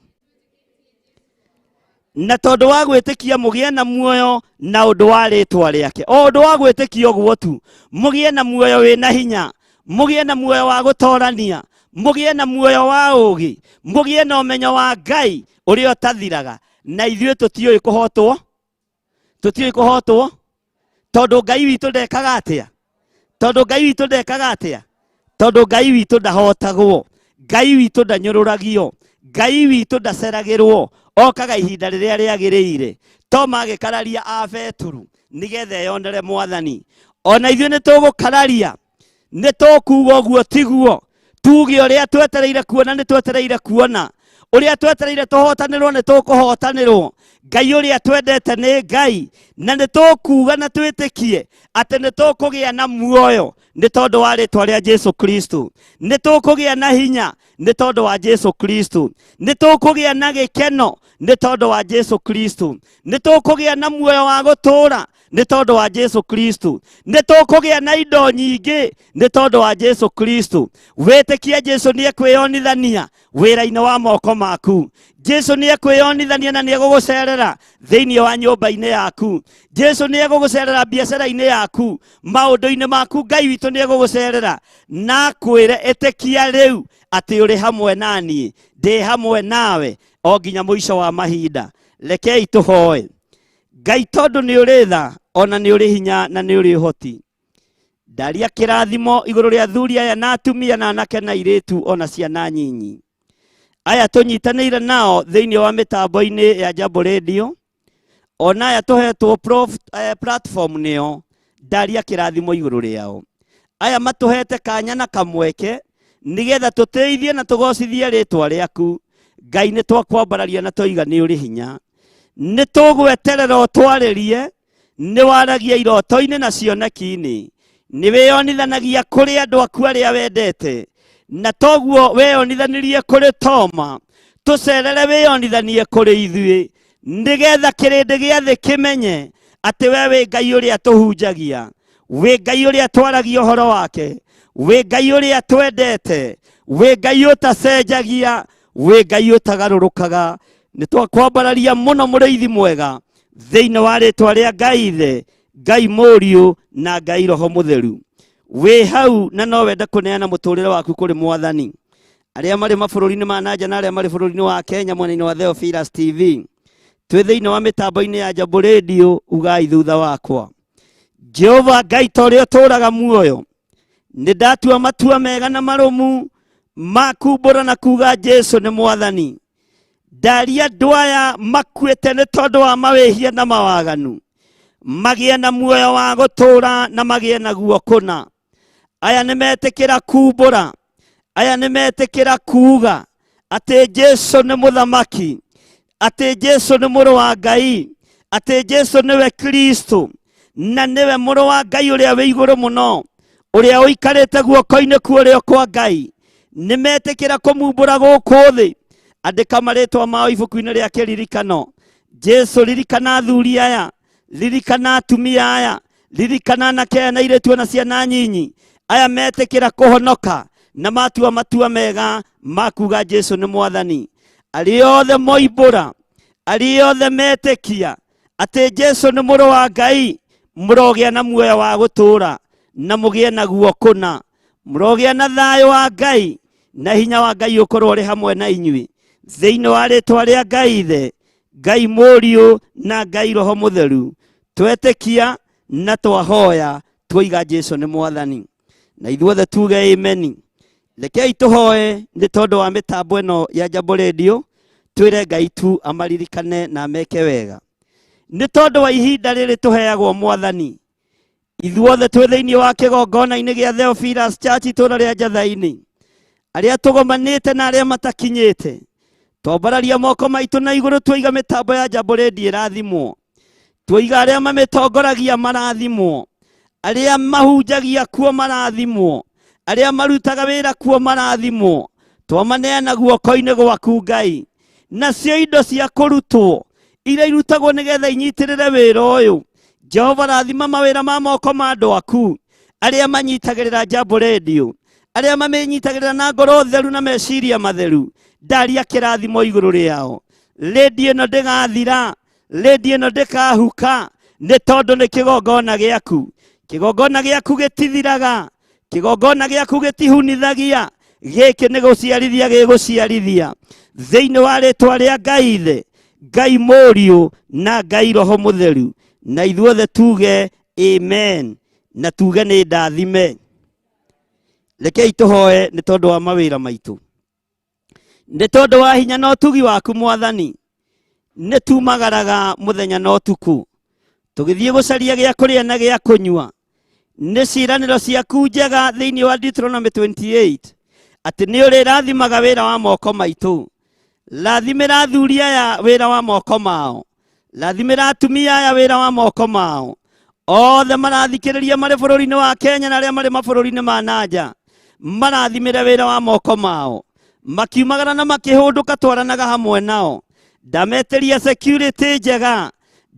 Na tondũ wa gwĩtĩkia mũgĩe na muoyo na ũndũ wa rĩtwa rĩake. O ũndũ wa gwĩtĩkia ũguo tu, mũgĩe na muoyo wĩna hinya, mũgĩe na muoyo wa gũtorania, mũgĩe na muoyo wa ũũgĩ, mũgĩe na ũmenyo wa Ngai ũrĩa ũtathiraga. Na ithuĩ tũtiũĩ kũhotwo, tũtiũĩ kũhotwo, tondũ Ngai witũ ndekaga atĩa? Tondũ Ngai witũ ndekaga atĩa? Tondũ Ngai witũ ndahotagwo, Ngai witũ ndanyũrũragio, Ngai witũ ndaceragĩrwo, okaga ihinda rĩrĩa rĩagĩrĩire. Toma agĩkararia a Beturu nĩgetha eyonere Mwathani. Ona ithuĩ nĩ tũgũkararia, nĩ tũkuga ũguo tiguo, tuge ũrĩa twetereire kuona nĩ twetereire kuona, ũrĩa twetereire tũhotanĩrwo nĩ tũkũhotanĩrwo. Ngai ũrĩa twendete nĩ Ngai, na nĩ tũkuga na twĩtĩkie atĩ nĩ tũkũgĩa na muoyo nĩ tondũ wa rĩtwa rĩa Jesu Kristo, nĩ tũkũgĩa na hinya nĩ tondũ wa Jesu Kristo, nĩ tũkũgĩa na gĩkeno nĩ tondũ wa Jesu Kristo, nĩ tũkũgĩa na muoyo wa gũtũũra nĩ tondũ wa Jesu Kristo, nĩ tũkũgĩa na indo nyingĩ nĩ tondũ wa Jesu Kristo. Wĩtĩkie Jesu nĩ ekwĩyonithania wĩra-inĩ wa moko maku. Jesu nĩ ekwĩyonithania na nĩ egũgũcerera thĩinĩ wa nyũmba-inĩ yaku. Jesu nĩ egũgũcerera biacara-inĩ yaku, maũndũ-inĩ maku. Ngai witũ nĩ egũgũcerera na akwĩre, ĩtĩkia rĩu atĩ ũrĩ hamwe na niĩ, ndĩ hamwe nawe o nginya mũico wa mahinda. Rekei tũhoe. Ngai, tondũ nĩ ũrĩ tha, ona nĩ ũrĩ hinya na nĩ ũrĩ ũhoti, ndaria kĩrathimo igũrũ rĩa athuri aya na atumia na anake na airĩtu ona ciana nyinyi aya tũnyitanĩire nao thĩinĩ wa mĩtambo-inĩ ya Jambo Radio, ona aya tũhetwo platform nĩo, ndaria kĩrathimo igũrũ rĩao. Aya matũhete kanya na kamweke nĩgetha tũtĩithie na tũgocithie rĩtwa rĩaku. Ngai, nĩ twakwambararia na twoiga nĩ ũrĩ hinya. Nĩ tũgweterera ũtwarĩrie. Nĩ waragia iroto-inĩ na cioneki-inĩ, nĩ wĩyonithanagia kũrĩ andũ aku arĩa wendete. Na toguo weyonithanirie kũrĩ Toma, tũcerere wĩyonithanie kũrĩ ithuĩ, nĩgetha kĩrĩndĩ gĩa thĩ kĩmenye atĩ we wĩ Ngai ũrĩa tũhunjagia, wĩ Ngai ũrĩa twaragia ũhoro wake, wĩ Ngai ũrĩa twendete, wĩ Ngai ũtacenjagia, wĩ Ngai ũtagarũrũkaga. Nĩ twakwambararia mũno mũrĩithi mwega thĩinĩ wa rĩtwa rĩa Ngai Ithe, Ngai Mũriũ na Ngai Roho Mũtheru. Wĩ hau na no wende kũneana mũtũrĩre waku kũrĩ Mwathani, arĩa marĩ mabũrũri-inĩ ma nanja na arĩa marĩ bũrũri-inĩ wa Kenya mwena-inĩ wa Theophilus TV, twĩ thĩinĩ wa mĩtambo-inĩ ya Jambo Radio, ugai thutha wakwa: Jehova Ngai ta ũrĩa ũtũũraga muoyo, nĩ ndatua matua mega na marũmu ma kumbũra na kuga Jesu nĩ Mwathani. Ndaria andũ aya makuĩte nĩ tondũ wa mawĩhia na mawaganu, magĩe na muoyo wa gũtũũra na magĩe naguo kũna. Aya nĩ metĩkĩra kumbũra, aya nĩ metĩkĩra kuuga atĩ Jesu nĩ mũthamaki, atĩ Jesu nĩ mũrũ wa Ngai, atĩ Jesu nĩwe Kristo na nĩwe mũrũ wa Ngai ũrĩa wĩ igũrũ mũno, ũrĩa ũikarĩte guoko-inĩ kwa ũrĩo kwa Ngai. Nĩ metĩkĩra kũmumbũra gũkũ thĩ. Andĩka marĩtwa mao ibuku-inĩ rĩa kĩririkano. Jesu, ririkana athuri aya, ririkana atumia aya, ririkana anake aya na airĩtu na ciana nyinyi, aya metĩkĩra kũhonoka na matua matua mega ma kuga Jesu nĩ Mwathani. Arĩa othe moimbũra, arĩa othe metĩkia atĩ Jesu nĩ mũrũ wa Ngai, mũrogĩa na muoyo wa gũtũũra na mũgĩe naguo kũna. Mũrogĩa na thayũ wa Ngai na hinya wa Ngai ũkorwo ũrĩ hamwe na inyuĩ, thĩinĩ wa rĩtwa rĩa Ngai Ithe, Ngai Mũriũ na Ngai Roho Mũtheru. Twetĩkia na twahoya, twoiga Jesu nĩ Mwathani, na ithuothe tuge ameni. Rekei tũhoe nĩ tondũ wa mĩtambo ĩno ya Jambo Radio, twĩre Ngai tu amaririkane na ameke wega nĩ tondũ wa ihinda rĩrĩ tũheagwo. Mwathani, ithuothe twĩ thĩinĩ wa kĩgongona-inĩ gĩa Theophilus Church, itũũra rĩa Njatha-inĩ, arĩa tũgomanĩte na arĩa matakinyĩte, twambararia moko maitũ na igũrũ, twaiga mĩtambo ya Jambo Radio ĩrathimwo, twaiga arĩa mamĩtongoragia marathimwo, arĩa mahunjagia kuo marathimwo, arĩa marutaga wĩra kuo marathimwo. Twamaneana guoko-inĩ gwaku, Ngai. Nacio indo cia kũrutwo iria irutagwo nĩgetha inyitĩrĩre wĩra ũyũ, Jehova, rathima mawĩra ma moko ma andũ aku arĩa manyitagĩrĩra Jambo Radio, arĩa mamĩnyitagĩrĩra na ngoro theru na meciria matheru. Ndaria kĩrathimo igũrũ rĩao. Rĩndiũ ĩno ndĩgathira, rĩndiũ ĩno ndĩkahuka, nĩ tondũ nĩ kĩgongona gĩaku. Kĩgongona gĩaku gĩtithiraga, kĩgongona gĩaku gĩtihunithagia, gĩkĩ nĩ gũciarithia gĩgũciarithia, thĩinĩ wa rĩtwa rĩa Ngai Ithe, Ngai Mũriũ na Ngai Roho Mũtheru. Na ithuothe tuge amen na tuge nĩ ndathime. Rekei tũhoe nĩ tondũ wa mawĩra maitũ. Nĩ tondũ wa hinya na ũtugi waku, Mwathani, nĩ tumagaraga mũthenya na ũtukũ tũgĩthiĩ gũcaria gĩa kũrĩa na gĩa kũnyua. Nĩ ciĩranĩro ciaku njega thĩinĩ wa Deuteronomy 28 atĩ nĩ ũrĩrathimaga wĩra wa moko maitũ. Rathimĩra athuri aya wĩra wa moko mao, rathimĩra atumia aya wĩra wa moko mao, othe marathikĩrĩria marĩ bũrũri-inĩ wa Kenya na arĩa marĩ mabũrũri-inĩ ma nanja, marathimĩre wĩra wa moko mao. Makiumagara na makĩhũndũka, twaranaga hamwe nao. Ndametĩria security njega,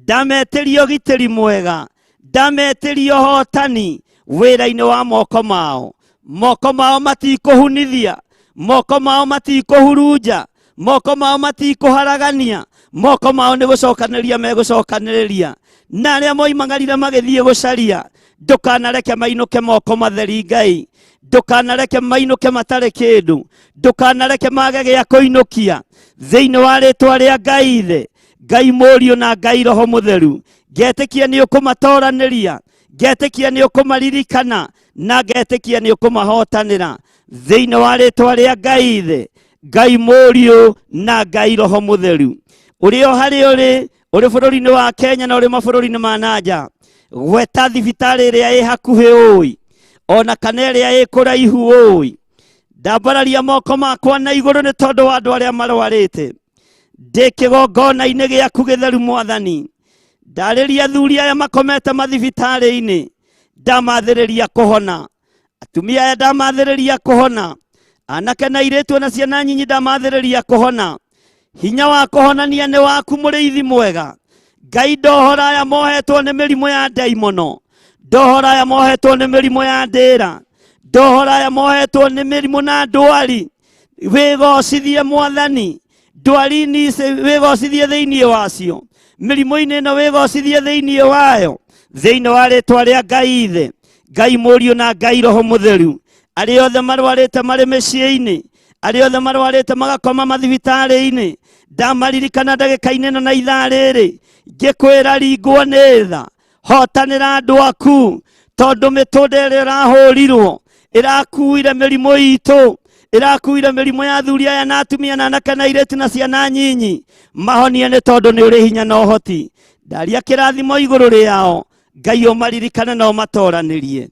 ndametĩria ũgitĩri mwega, ndametĩria ũhotani wĩra-inĩ wa moko mao. Moko mao matikũhunithia, moko mao matikũhurunja, moko mao matikũharagania, moko mao nĩ gũcokanĩrĩria megũcokanĩrĩria. Na arĩa moimagarire magĩthiĩ gũcaria, ndũkanareke mainũke moko matheri. Ngai, ndũkanareke mainũke matarĩ kĩndũ, ndũkanareke mage gĩa kũinũkia, thĩinĩ wa rĩtwa rĩa Ngai Ithe, Ngai Mũriũ na Ngai Roho Mũtheru. Ngetĩkia nĩ ũkũmatoranĩria, ngetĩkia nĩ ũkũmaririkana, na ngetĩkia nĩ ũkũmahotanĩra, thĩinĩ wa rĩtwa rĩa Ngai Ithe, Ngai Mũriũ na Ngai Roho Mũtheru. Ũrĩ o harĩ ũrĩ bũrũri-inĩ wa Kenya na ũrĩ mabũrũri-inĩ ma nanja, gweta thibitarĩ ĩrĩa ĩ hakuhĩ ũĩ ona kana ĩrĩa ĩ kũraihu ũĩ. Ndambararia moko makwa na igũrũ nĩ tondũ wa andũ arĩa marwarĩte. Ndĩ kĩgongona-inĩ gĩaku gĩtheru, Mwathani, ndarĩria athuri aya makomete mathibitarĩ-inĩ, ndamathĩrĩria kũhona. Atumia aya ndamathĩrĩria kũhona. Anake na airĩtu na ciana nyinyi ndamathĩrĩria kũhona. Hinya wa kũhonania nĩ waku mũrĩithi mwega. Ngai ndohora aya mohetwo nĩ mĩrimũ ya ndaimono, ndohora aya mohetwo nĩ mĩrimũ ya ndĩra, ndohora aya mohetwo nĩ mĩrimũ na ndwari. Wĩgocithie Mwathani, ndwari-inĩ ici wĩgocithie thĩinĩ wacio, mĩrimũ-inĩ ĩno wĩgocithie thĩinĩ wayo, thĩinĩ wa rĩtwa rĩa Ngai Ithe, Ngai Mũriũ na Ngai Roho Mũtheru. Arĩa othe marwarĩte marĩ mĩciĩ-inĩ, arĩa othe marwarĩte magakoma mathibitarĩ-inĩ, ndamaririkana ndagĩka-inĩ ĩno na ithaa rĩrĩ, ngĩkwĩra ringwo nĩ tha, hotanĩra andũ aku, tondũ mĩtũnda ĩrĩa ĩrahũrirwo ĩrakuire mĩrimũ itũ, ĩrakuire mĩrimũ ya athuri aya na atumia na anake na airĩtu na ciana nyinyi. Mahonie nĩ tondũ nĩ ũrĩ hinya na ũhoti. Ndaria kĩrathimo igũrũ rĩao, Ngai ũmaririkane na ũmatoranĩrie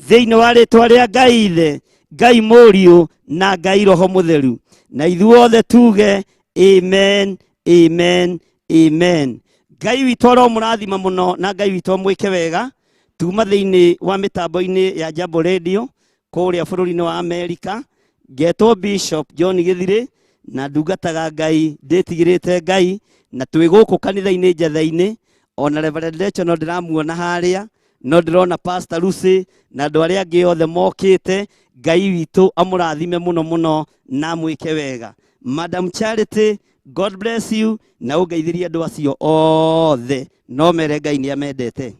thĩinĩ wa rĩtwa rĩa Ngai Ithe, Ngai Mũriũ na Ngai Roho Mũtheru. Na ithuothe tuge amen, amen, amen. Ngai witũ aromũrathima mũno na Ngai witũ amwĩke wega. Tuma thĩinĩ wa mĩtambo-inĩ ya Jambo Radio kũrĩa bũrũri-inĩ wa Amerika. Ngetwo Bishop John Gĩthirĩ na ndungataga Ngai ndĩtigĩrĩte Ngai, na twĩ gũkũ kanitha-inĩ Njetha-inĩ. Ona Reverend Rachel no ndĩramuona harĩa, no ndĩrona Pastor Lucy na andũ arĩa angĩ othe mokĩte. Ngai witũ amũrathime mũno mũno na amwĩke wega. Madam Charity, God bless you, na ũngeithĩrie andũ acio othe, no mere Ngai nĩ amendete.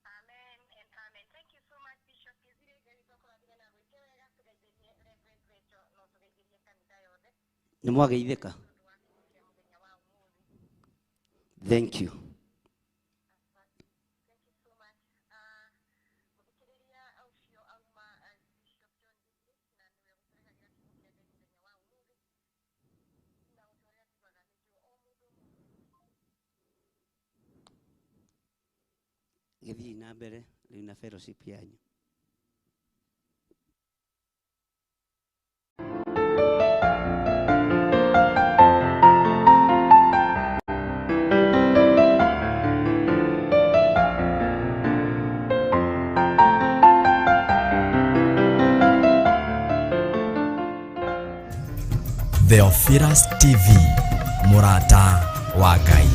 Amen and amen. Thank you so much, Bishop Githire. Ngai witũ akũrathime na agwĩke wega. Tũgeithĩrie Reverend Rachel no tũgeithĩrie kanitha yothe. Nĩ mwageithĩka. Ũndũ wa kiugo kĩa mũthenya wa ũmũthĩ. Thank you. Asante. Thank you so much. Mũthikĩrĩria ũcio auma Bishop John Githire na nĩwe ũtũrehagĩra kiugo kĩa Ngai mũthenya wa ũmũthĩ. Na ũndũ ũrĩa njugaga nĩ njũĩ o mũndũ Gĩthiĩ na mbere rĩu na fellowship yanyu. Theophilus TV, mũrata wa Ngai.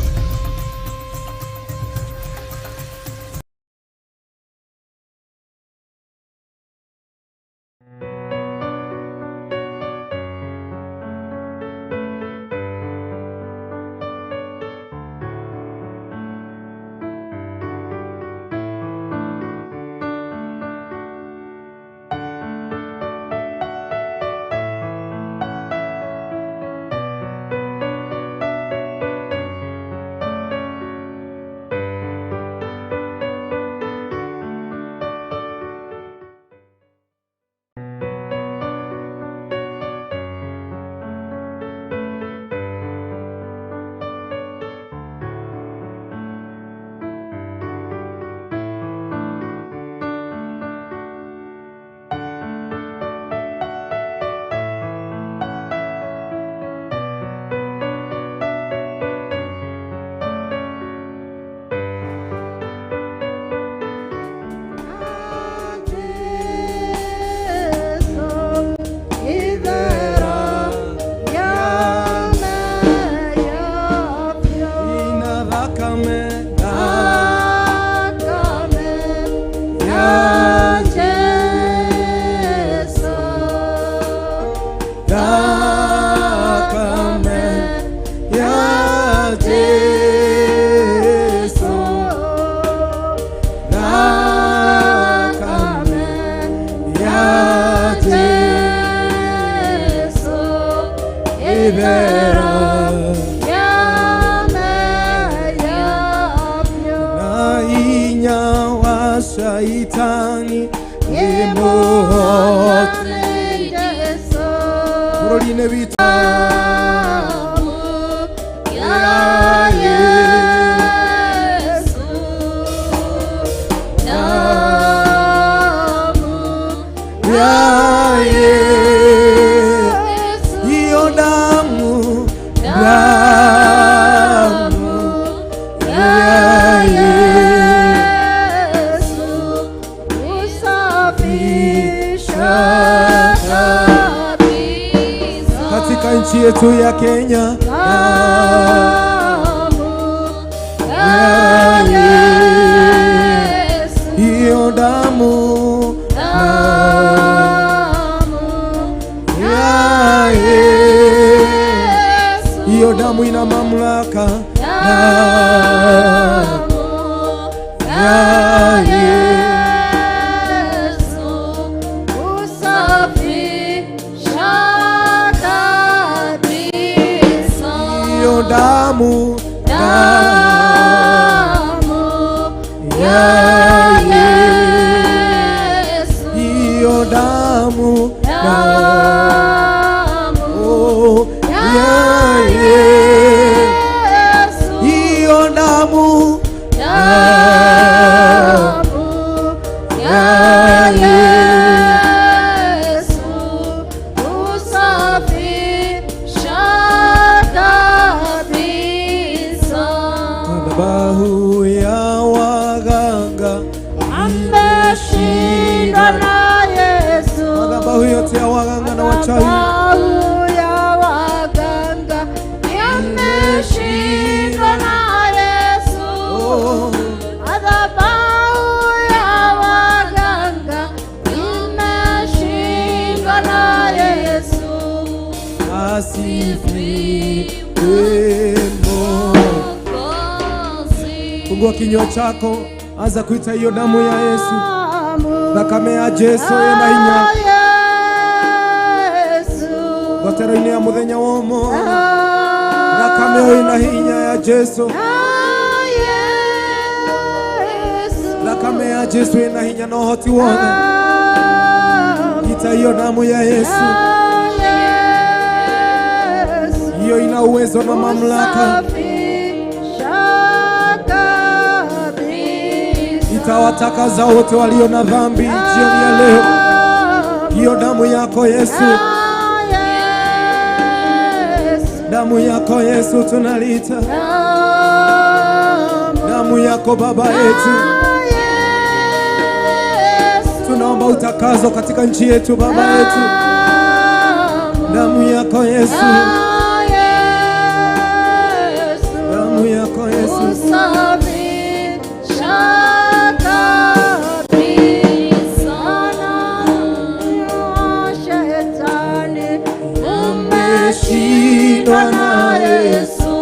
Shaitani imuhote bũrũri-inĩ witũ hiyo damu damu ya Yesu. katika nchi yetu ya Kenya. Damu ya Yesu. Hiyo damu Damu ya Yesu. Hiyo damu ina mamlaka. Damu ya Yesu husafisha kabisa. Hiyo damu Damu ya Yesu. Hiyo damu Damu Oh, ya Yesu. Hiyo damu Damu ya Yesu husafisha kabisa. Madhabahu ya waganga, Ameshindwa na Yesu. Madhabahu yote ya waganga na wachawi Madhabahu ya waganga yameshindwa na Yesu. Oh. Madhabahu ya waganga imeshindwa na Yesu. Asifiwe Mungu. Fungua kinywa chako, anza kuita hiyo damu ya Yesu. Thakame ya Jesu ĩna hinya. Yesu. Ngotero-inĩ ya mũthenya wa ũmũthĩ, thakame ĩyo ĩna hinya ya Jesu. Thakame ya Jesu ĩna hinya na ũhoti wothe. Ita hiyo damu ya Yesu, hiyo ina uwezo na mamlaka. Itawatakaza wote walio na dhambi jioni ya leo. Hiyo damu yako Yesu, damu yako Yesu tunalita, damu yako Baba yetu. Tunaomba utakazo katika nchi yetu Baba yetu, damu yako Yesu, damu yako Yesu. Usafisha kabisa na shetani umeshindwa na Yesu,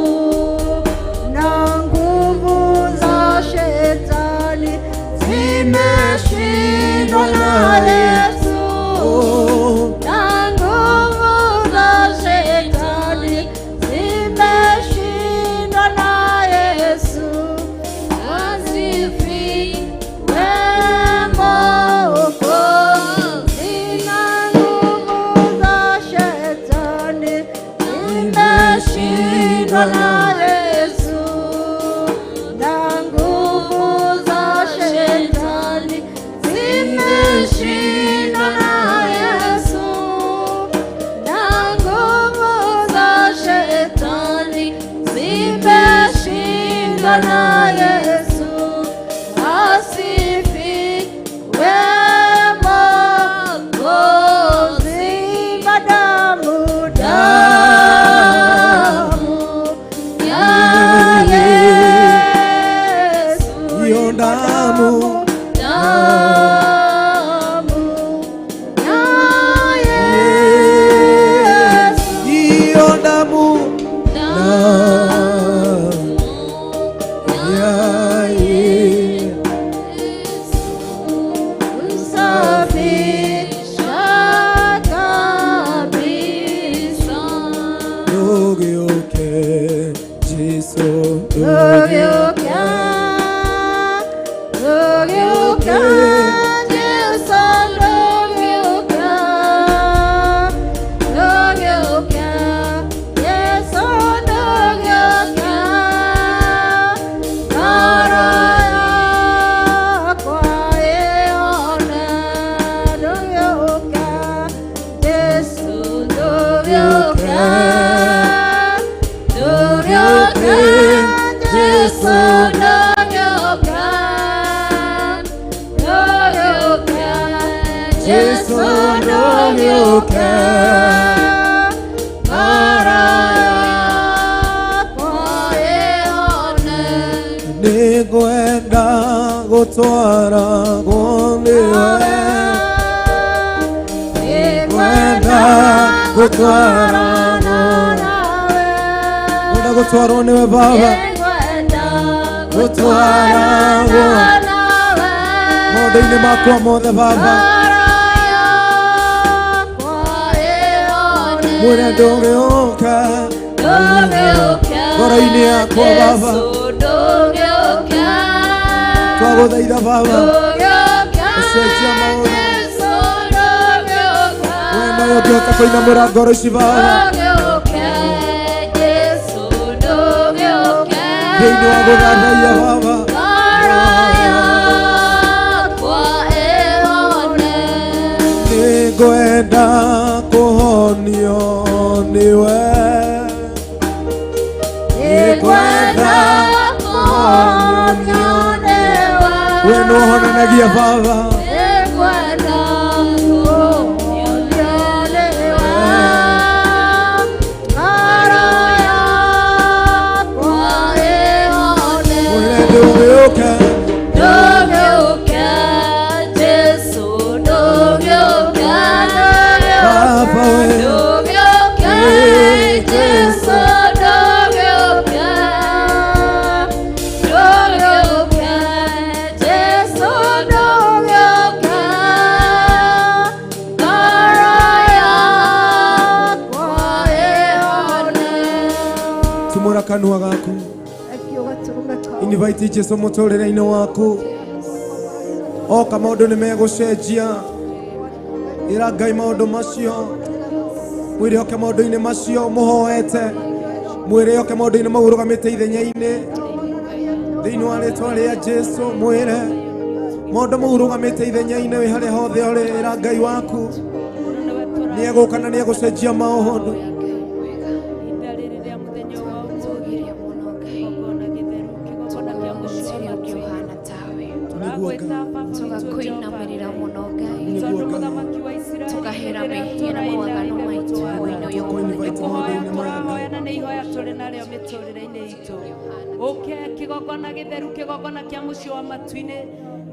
na nguvu za shetani zimeshindwa na Yesu. Oh, Na nguvu za shetani zimeshindwa na Yesu. Asifiwe Mwokozi. Na nguvu za shetani zimeshindwa na Yesu. Na nguvu za shetani zimeshindwa na Yesu. Na nguvu za shetani zimeshindwa na Yesu. Asifiwe Mwokozi. Damu, damu ya Yesu. Hiyo damu Damu ya Yesu. Hiyo damu ya Yesu. Usafisha kabisa. Ndũgĩũke Jesu, Ndũgĩũke, ndũgĩũke, Jesu, ndũgĩũke, ndũgĩũke, Jesu, ndũgĩũke. Ngoro yakwa ĩone, ndũgĩũke, Jesu, ndũgĩũke, ndũgĩũke, Jesu. Gũtwaragwo nĩwe. Nĩngwenda gũtwarana Ngwenda gũtwarwo nĩwe Baba. Gũtwaragwo maũndũ-inĩ makwa mothe Baba. Mwĩre ndũgĩũka ngoro-inĩ yakwa Baba. Twagũthaitha Baba, ũcenjia maũndũ. We nowe ũngĩhota kũinamũra ngoro ici Baba thĩinĩ wa gũthathaiya Baba. Nĩngwenda kũhonio nĩwe. Nĩngwenda kũhonio. We nĩwe ũhonanagia Baba. Mwĩre ndũgĩũka. Baba we. Tumũra kanua gaku. Invite Jesu mũtũrĩre-inĩ waku. Oka maũndũ nĩ megũcenjia. Ĩra Ngai maũndũ macio. Mwĩre oke maũndũ-inĩ macio mũhoete. Mwĩre oke maũndũ-inĩ mau ũrũgamĩte ithenya-inĩ. Thĩinĩ wa rĩtwa rĩa Jesu mwĩre maũndũ mau ũrũgamĩte ithenya-inĩ wĩ harĩa hothe ũrĩ. Ĩra Ngai waku nĩ egũka na nĩ egũcenjia maũndũ. Ihinda rĩrĩ rĩa mũthenya wa ũmũthĩ, kĩgongona gĩtheru, kĩgongona kĩa mũciĩ wa matu-inĩ. Tũragwĩta Baba witũ Tũgakwĩinamĩrĩra Jehova, mũno Ngai. tondũ mũthamaki wa Isiraeli Tũkahera hĩndĩ ĩrĩa mehia na tũraina mawaganu ithe maitũ mũtwathani. hwaĩ-inĩ ũyũ Tũkũ-invite Nĩkũhoya maũndũ-inĩ maya Ngai. tũrahoya na nĩ ihoya tũrĩ narĩo mĩtũrĩre-inĩ itũ. Ũke kĩgongona gĩtheru, kĩgongona kĩa mũciĩ wa matu-inĩ,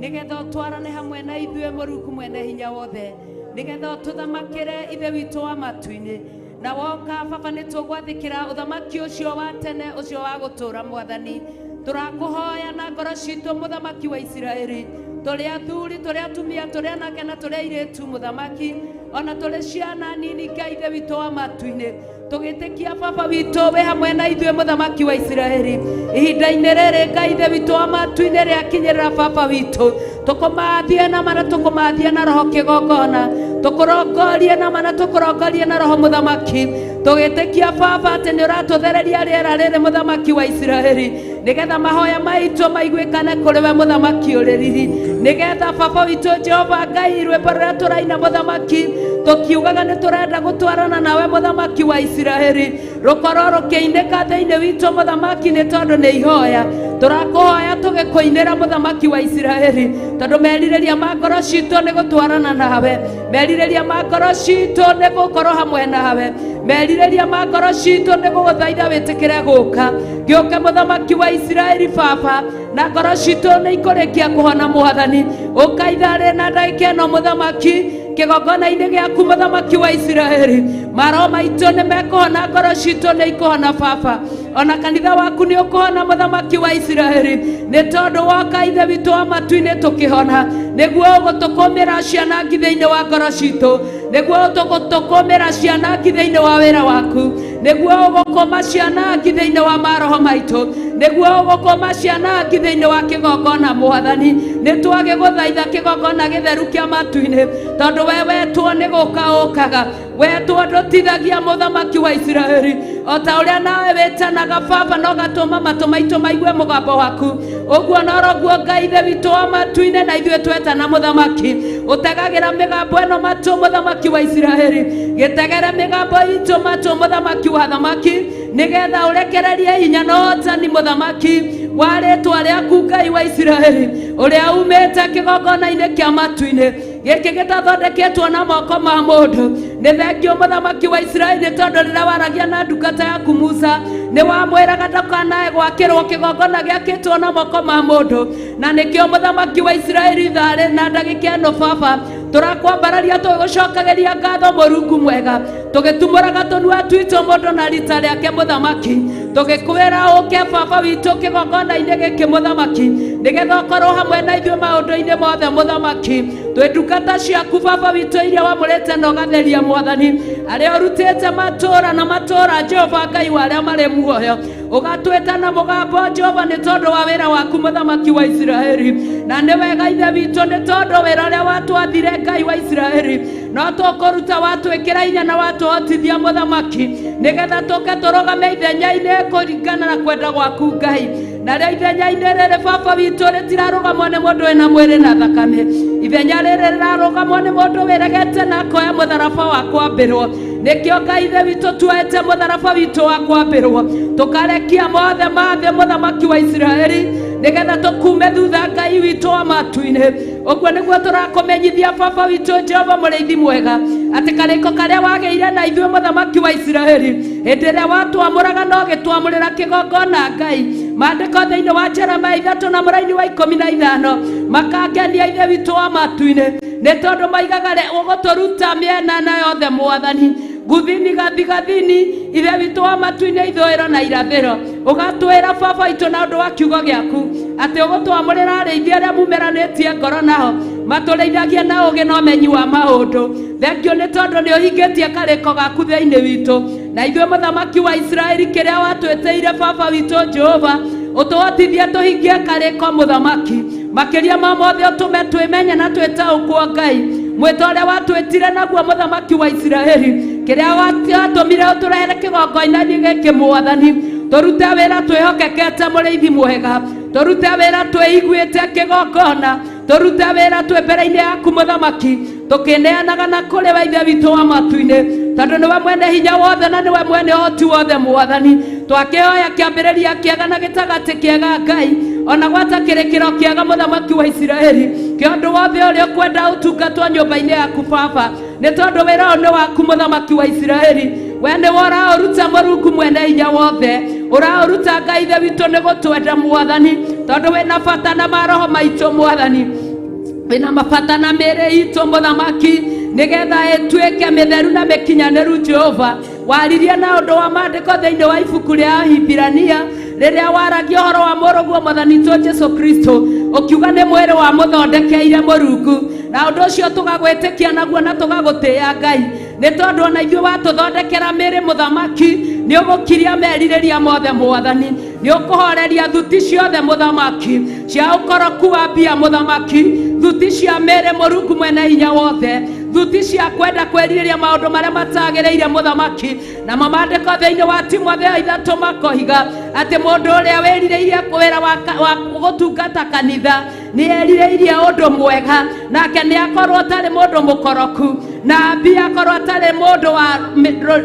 nĩgetha ũtwarane hamwe na ithuĩ Mũrungu mwene hinya wothe, nĩgetha ũtũthamakĩre Ithe witũ wa matu-inĩ. Na woka Baba nĩ tũgwathĩkĩra ũthamaki ũcio wa tene, ũcio wa gũtũũra Mwathani. Tũrakũhoya na ngoro citũ mũthamaki wa Isiraeli, tũrĩ athuri, tũrĩ atumia, tũrĩ anake na tũrĩ airĩtu mũthamaki, ona tũrĩ ciana nini Ngai Ithe witũ wa matu-inĩ, tũgĩtĩkia Baba witũ wĩ hamwe na ithuĩ mũthamaki wa Isiraeli. Ihinda-inĩ rĩrĩ Ngai Ithe witũ wa matu-inĩ rĩakinyĩrĩra Baba witũ, tũkũmathie na mana, tũkũmathie na roho kĩgongona, tũkũrongorie na mana, tũkũrongorie na roho mũthamaki, tũgĩtĩkia Baba atĩ nĩ ũratũthereria rĩera rĩrĩ mũthamaki wa Isiraeli, nĩgetha mahoya maitũ maiguĩkane kũrĩ we mũthamaki ũrĩ riri, nĩgetha Baba witũ Jehova Ngai rwĩmbo rũrĩa tũraina mũthamaki tũkiugaga nĩ tũrenda gũtwarana nawe mũthamaki wa Isiraeli rũkorwo rũkĩinĩka thĩinĩ witũ mũthamaki, nĩ tondũ nĩ ihoya tũrakũhoya tũgĩkũinĩra mũthamaki wa Isiraeli, tondũ merirĩria ma ngoro citũ nĩ gũtwarana nawe, merirĩria ma ngoro citũ nĩ gũkorwo hamwe nawe, merirĩria ma ngoro citũ nĩ gũgũthaitha wĩtĩkĩre gũka. Gĩũke mũthamaki wa Isiraeli Baba, na ngoro citũ nĩ ikũrĩkia kũhona Mwathani. Ũka ithaa rĩ na ndagĩka ĩno mũthamaki kĩgongona-inĩ gĩaku mũthamaki wa Isiraeli, maroho maitũ nĩ mekũhona, ngoro citũ nĩ ikũhona Baba, ona kanitha waku nĩ ũkũhona mũthamaki wa Isiraeli, nĩ tondũ woka Ithe witũ wa matu-inĩ tũkĩhona, nĩguo ũgũtũkũmĩra ciana ngi thĩinĩ wa ngoro citũ, nĩguo ũgũtũkũmĩra ciana ngi thĩinĩ wa wĩra waku, nĩguo ũgũkũma ciana ngi thĩinĩ wa maroho maitũ, nĩguo ũgũkũma ciana ngi thĩinĩ wa kĩgongona Mwathani. Nĩ twagĩgũthaitha kĩgongona gĩtheru kĩa matu-inĩ, tondũ we wetwo nĩ gũka ũkaga, wetwo ndũtithagia mũthamaki wa Isiraeli, o ta ũrĩa nawe wĩtanaga Baba na ũgatũma matũ maitũ maigue mũgambo waku, ũguo noroguo Ngai Ithe witũ wa matu-inĩ na ithuĩ twetana mũthamaki, ũtegagĩra mĩgambo ĩno matũ mũthamaki wa Isiraeli, gĩtegere mĩgambo itũ matũ mũthamaki wa thamaki, nĩgetha ũrekererie hinya na ũhotani mũthamaki wa rĩtwa rĩaku Ngai wa Isiraeli, ũrĩa umĩte kĩgongona-inĩ kĩa matu-inĩ gĩkĩ gĩtathondeketwo na moko ma mũndũ. Nĩ thengio mũthamaki wa Isiraeli, nĩ tondũ rĩrĩa waragia na ndungata yaku Musa Nĩ wamwĩraga ndakanae gwakĩrwo kĩgongona gĩakĩtwo na moko ma mũndũ, na nĩkĩo mũthamaki wa Isiraeli tharĩ na ndagĩka ĩno baba tũrakwambararia tũgũcokagĩria ngatho mũrungu mwega, tũgĩtumũraga tũnua twitũ mũndũ na rita rĩake mũthamaki, tũgĩkwĩra ũke baba witũ kĩgongona-inĩ gĩkĩ mũthamaki, nĩgetha ũkorwo hamwe na ithuĩ maũndũ-inĩ mothe mũthamaki. Twĩ ndungata ciaku baba witũ iria wamũrĩte na ũgatheria mwathani, arĩa ũrutĩte matũũra na matũũra Jehova Ngai wa arĩa marĩ muoyo, ũgatwĩta na mũgambo Jehova nĩ tondũ wa wĩra waku mũthamaki wa Isiraeli. Na nĩ wega ithe witũ nĩ tondũ wĩra ũrĩa watwathire Ngai wa Isiraeli no tũkũruta, watwĩkĩra hinya na watũhotithia mũthamaki, nĩgetha tũke tũrũgame ithenya-inĩ kũringana na kwenda gwaku Ngai. Narĩo ithenya-inĩ rĩrĩ baba witũ rĩtirarũgamwo nĩ mũndũ wĩna mwĩrĩ na thakame, ithenya rĩrĩ rĩrarũgamwo nĩ mũndũ wĩregete na akoya mũtharaba wa kwambĩrwo. Nĩkĩo Ngai ithe witũ tuoete mũtharaba witũ wa kwambĩrwo, tũkarekia mothe ma thĩ mũthamaki wa Isiraeli, nĩgetha tũkume thutha Ngai witũ wa matu-inĩ. Ũguo nĩguo tũrakũmenyithia baba witũ Jehova mũrĩithi mwega, atĩ karĩko karĩa wagĩire na ithuĩ mũthamaki wa Isiraeli hĩndĩ ĩrĩa watwamũraga na ũgĩtwamũrĩra kĩgongona Ngai. Maandĩko thĩinĩ wa Jeremia 3 na mũraini wa 15 makangenia ithe witũ wa matu-inĩ, nĩ tondũ maigaga ũgũtũruta mĩena na yothe mwathani, guthini gathigathini, ithe witũ wa matu-inĩ, ithũĩro na irathĩro. Ũgatwĩra baba witũ na ũndũ wa kiugo gĩaku atĩ ũgũtwamũrĩra arĩithi arĩa mumeranĩtie ngoro nao matũrĩithagie na ũũgĩ na ũmenyi wa maũndũ. Thengio nĩ tondũ nĩ ũhingĩtie karĩko gaku thĩinĩ witũ na ithuĩ mũthamaki wa Isiraeli, kĩrĩa watwĩtĩire baba witũ Jehova ũtũhotithie tũhingie karĩko mũthamaki. Makĩria ma mothe ũtũme twĩmenye na twĩtaũkwo Ngai mwĩto ũrĩa watwĩtire naguo mũthamaki wa Isiraeli, kĩrĩa watũmire ũtũrehere kĩgongona-inĩ gĩkĩ mwathani. Tũrute wĩra twĩhokekete mũrĩithi mwega, tũrute wĩra twĩiguĩte kĩgongona, tũrute wĩra twĩ mbere-inĩ yaku mũthamaki, tũkĩneanaga na kũrĩ we ithe witũ wa matu-inĩ, tondũ nĩwe mwene hinya wothe na nĩwe mwene ũhoti wothe mwathani. Twakĩhoya kĩambĩrĩria kĩega na gĩtagatĩ kĩega Ngai, ona gwata kĩrĩkĩro kĩega mũthamaki wa Isiraeli, kĩa ũndũ wothe ũrĩa ũkwenda ũtungatwo nyũmba-inĩ yaku baba, nĩ tondũ wĩra ũyũ nĩ waku mũthamaki wa Isiraeli. We nĩwe ũraũruta mũrungu mwene hinya wothe, ũraũruta Ngai ithe witũ nĩ gũtwenda mwathani, tondũ wĩna bata na maroho maitũ mwathani, wĩna mabata na mĩĩrĩ itũ mũthamaki, nĩgetha ĩtuĩke mĩtheru na mĩkinyanĩru Jehova. Waririe na ũndũ wa maandĩko thĩinĩ wa ibuku rĩa Ahibirania rĩrĩa waragia ũhoro wa mũrũguo mwathani witũ Jesu Kristo, ũkiuga nĩ mwĩrĩ wamũthondekeire mũrungu, na ũndũ ũcio tũgagwĩtĩkia naguo na tũgagũtĩĩa Ngai, nĩ tondũ ona ithuĩ watũthondekera mĩĩrĩ mũthamaki, nĩ ũgũkiria merirĩria mothe mwathani, nĩ ũkũhoreria thuti ciothe mũthamaki cia ũkoroku wa mbia mũthamaki, thuti cia mĩĩrĩ mũrungu mwene hinya wothe, thuti cia kwenda kwĩrirĩria maũndũ marĩa matagĩrĩire mũthamaki. Namo maandĩko thĩinĩ wa Timotheo 3 makoiga atĩ mũndũ ũrĩa wĩrirĩirie wĩra wa gũtungata kanitha nĩ erirĩirie ũndũ mwega, nake nĩ akorwo atarĩ mũndũ mũkoroku, na mbia akorwo atarĩ mũndũ wa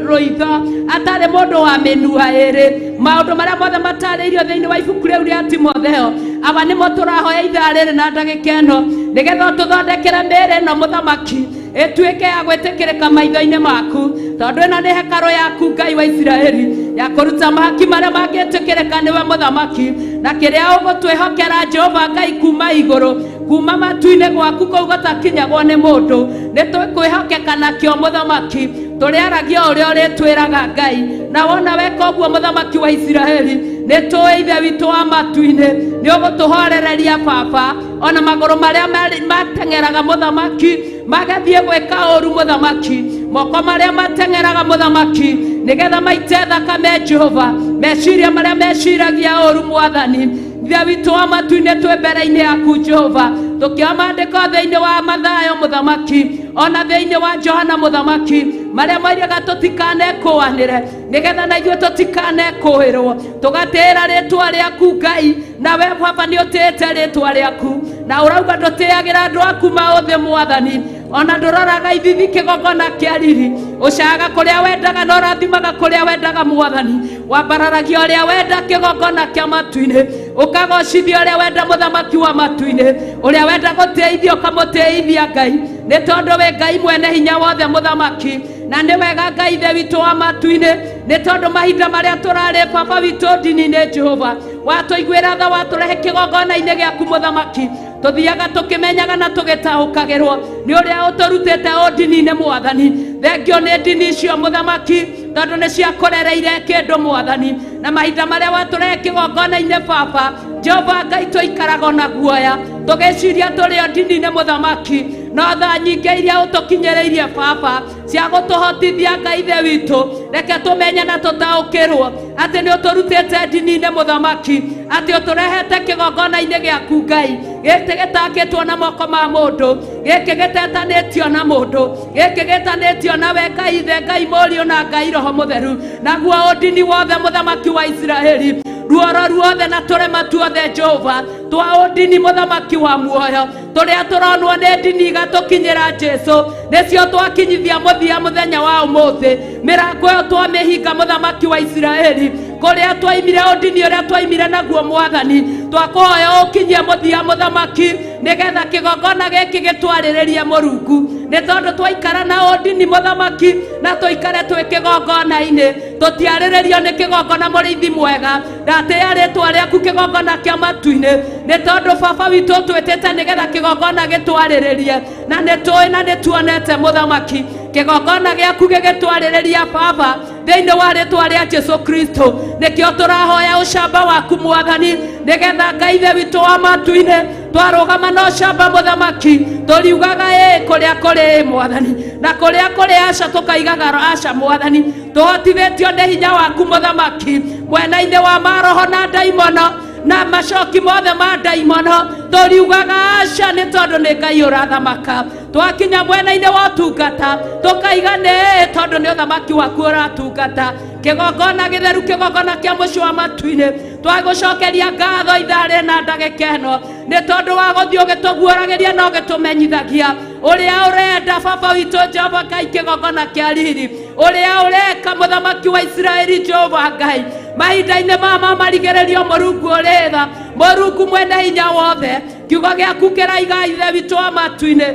rũitho, atarĩ mũndũ wa mĩnua ĩrĩ. Maũndũ marĩa mothe matarĩirio thĩinĩ wa ibuku rĩu rĩa Timotheo, aba nĩmo tũrahoya ithaa rĩrĩ na ndagĩka ĩno, nĩgetha ũtũthondekere mĩĩrĩ ĩno mũthamaki, ĩtuĩke ya gwĩtĩkĩrĩka maitho-inĩ maku, tondũ ĩno nĩ hekarũ yaku Ngai wa Isiraeli, ya kũruta mahaki marĩa mangĩtĩkĩrĩka nĩwe mũthamaki, na kĩrĩa ũgũtwĩhokera Jehova Ngai kuma igũrũ, kuma matu-inĩ gwaku kũu gũtakinyagwo nĩ mũndũ, nĩ tũkwĩhokeka nakĩo mũthamaki, tũrĩaragia ũrĩa ũrĩtwĩraga Ngai. Na wona weka ũguo mũthamaki wa Isiraeli, nĩ tũĩ ithe witũ wa matu-inĩ nĩ ũgũtũhorereria baba, ona magũrũ marĩa mateng'eraga mũthamaki magathiĩ gwĩka ũru mũthamaki, moko marĩa mateng'eraga mũthamaki nĩgetha maite thakame Jehova, meciria marĩa meciragia ũru mwathani. Ithe witũ wa matu-inĩ twĩ mbere-inĩ yaku Jehova, tũkĩoya maandĩko thĩinĩ wa Mathayo mũthamaki, ona thĩinĩ wa Johana mũthamaki, marĩa moigaga tũtikanekũanĩre, nĩgetha na ithuĩ tũtikanekũĩrwo, tũgatĩĩra rĩtwa rĩaku Ngai, na we baba nĩ ũtĩĩte rĩtwa rĩaku, na ũrauga ndũtĩagĩra andũ aku maũthĩ mwathani, ona ndũroraga ithithi kĩgongona kĩa riri, ũcaga kũrĩa wendaga na ũrathimaga kũrĩa wendaga mwathani, wambararagia ũrĩa wenda kĩgongona kĩa matu-inĩ, ũkagocithia ũrĩa wenda mũthamaki wa matu-inĩ, ũrĩa wenda gũtĩithia ũkamũtĩithia Ngai, nĩ tondũ wĩ Ngai mwene hinya wothe mũthamaki. Na nĩ wega Ngai ithe witũ wa matu-inĩ, nĩ tondũ mahinda marĩa tũrarĩ baba witũ ndini-inĩ Jehova, watũiguĩra tha, watũrehe kĩgongona-inĩ gĩaku mũthamaki. Tũthiaga tũkĩmenyaga na tũgĩtaũkagĩrwo nĩ ũrĩa ũtũrutĩte ũndini-inĩ mwathani. Thengio nĩ ndini icio mũthamaki, tondũ nĩ ciakũrereire kĩndũ mwathani. Na mahinda marĩa watũrehe kĩgongona-inĩ baba Jehova Ngai, tũikaraga na guoya tũgĩciria tũrĩ o ndini-inĩ mũthamaki, no thaa nyingĩ iria ũtũkinyĩrĩirie baba cia gũtũhotithia Ngai ithe witũ, reke tũmenye na tũtaũkĩrwo atĩ nĩ ũtũrutĩte ndini-inĩ mũthamaki, atĩ ũtũrehete kĩgongona-inĩ gĩaku Ngai, gĩkĩ gĩtakĩtwo na moko ma mũndũ, gĩkĩ gĩtetanĩtio na mũndũ, gĩkĩ gĩtanĩtio nawe Ngai ithe, Ngai Mũriũ na Ngai Roho Mũtheru. Naguo ũndini wothe mũthamaki wa Isiraeli, ruoro ruothe na tũrema tuothe Jehova twa ũndini mũthamaki wa muoyo, tũrĩa tũronwo nĩ ndini igatũkinyĩra Jesu, nĩcio twakinyithia mũthia mũthenya wa ũmũthĩ. Mĩrango ĩyo twamĩhinga mũthamaki wa Isiraeli, kũrĩa twaimire ũndini ũrĩa twaimire naguo mwathani, twakũhoya ũkinyie mũthia mũthamaki, nĩgetha kĩgongona gĩkĩ gĩtwarĩrĩrie Mũrungu. Nĩ tondũ twaikara na ũndini mũthamaki, na tũikare twĩ kĩgongona-inĩ, tũtiarĩrĩrio nĩ kĩgongona mũrĩithi mwega. Ndatĩĩa rĩtwa rĩaku kĩgongona kĩa matu-inĩ, nĩ tondũ baba witũ ũtwĩtĩte nĩgetha kĩgongona gĩtwarĩrĩrie, na nĩ tũĩ na nĩ tuonete mũthamaki kĩgongona gĩaku gĩgĩtwarĩrĩria baba thĩinĩ wa rĩtwa rĩa Jesu Kristo. Nĩkĩo tũrahoya ũcamba waku mwathani, nĩgetha Ngai ithe witũ wa matu-inĩ twarũgama na ũcamba mũthamaki, tũriugaga ĩĩ kũrĩa kũrĩ ĩĩ mwathani, na kũrĩa kũrĩ aca tũkaigaga aca mwathani. Tũhotithĩtio nĩ hinya waku mũthamaki, mwena-inĩ wa maroho na ndaimono na macoki mothe ma ndaimono, tũriugaga aca nĩ tondũ nĩ Ngai ũrathamaka. Twakinya mwena-inĩ wa ũtungata tũkaiga nĩ ĩĩ tondũ nĩ ũthamaki waku ũratungata. Kĩgongona gĩtheru, kĩgongona kĩa mũciĩ wa matu-inĩ, twagũcokeria ngatho ithaa rĩna ndagĩka ĩno, nĩ tondũ wa gũthiĩ ũgĩtũguũragĩria na ũgĩtũmenyithagia ũrĩa ũrenda baba witũ Jehova Ngai, kĩgongona kĩa riri, ũrĩa ũreka mũthamaki wa Isiraeli Jehova Ngai. Mahinda-inĩ mama marigĩrĩrio Mũrungu ũrĩ tha, Mũrungu mwene hinya wothe, kiugo gĩaku kĩraiga ithe witũ wa matu-inĩ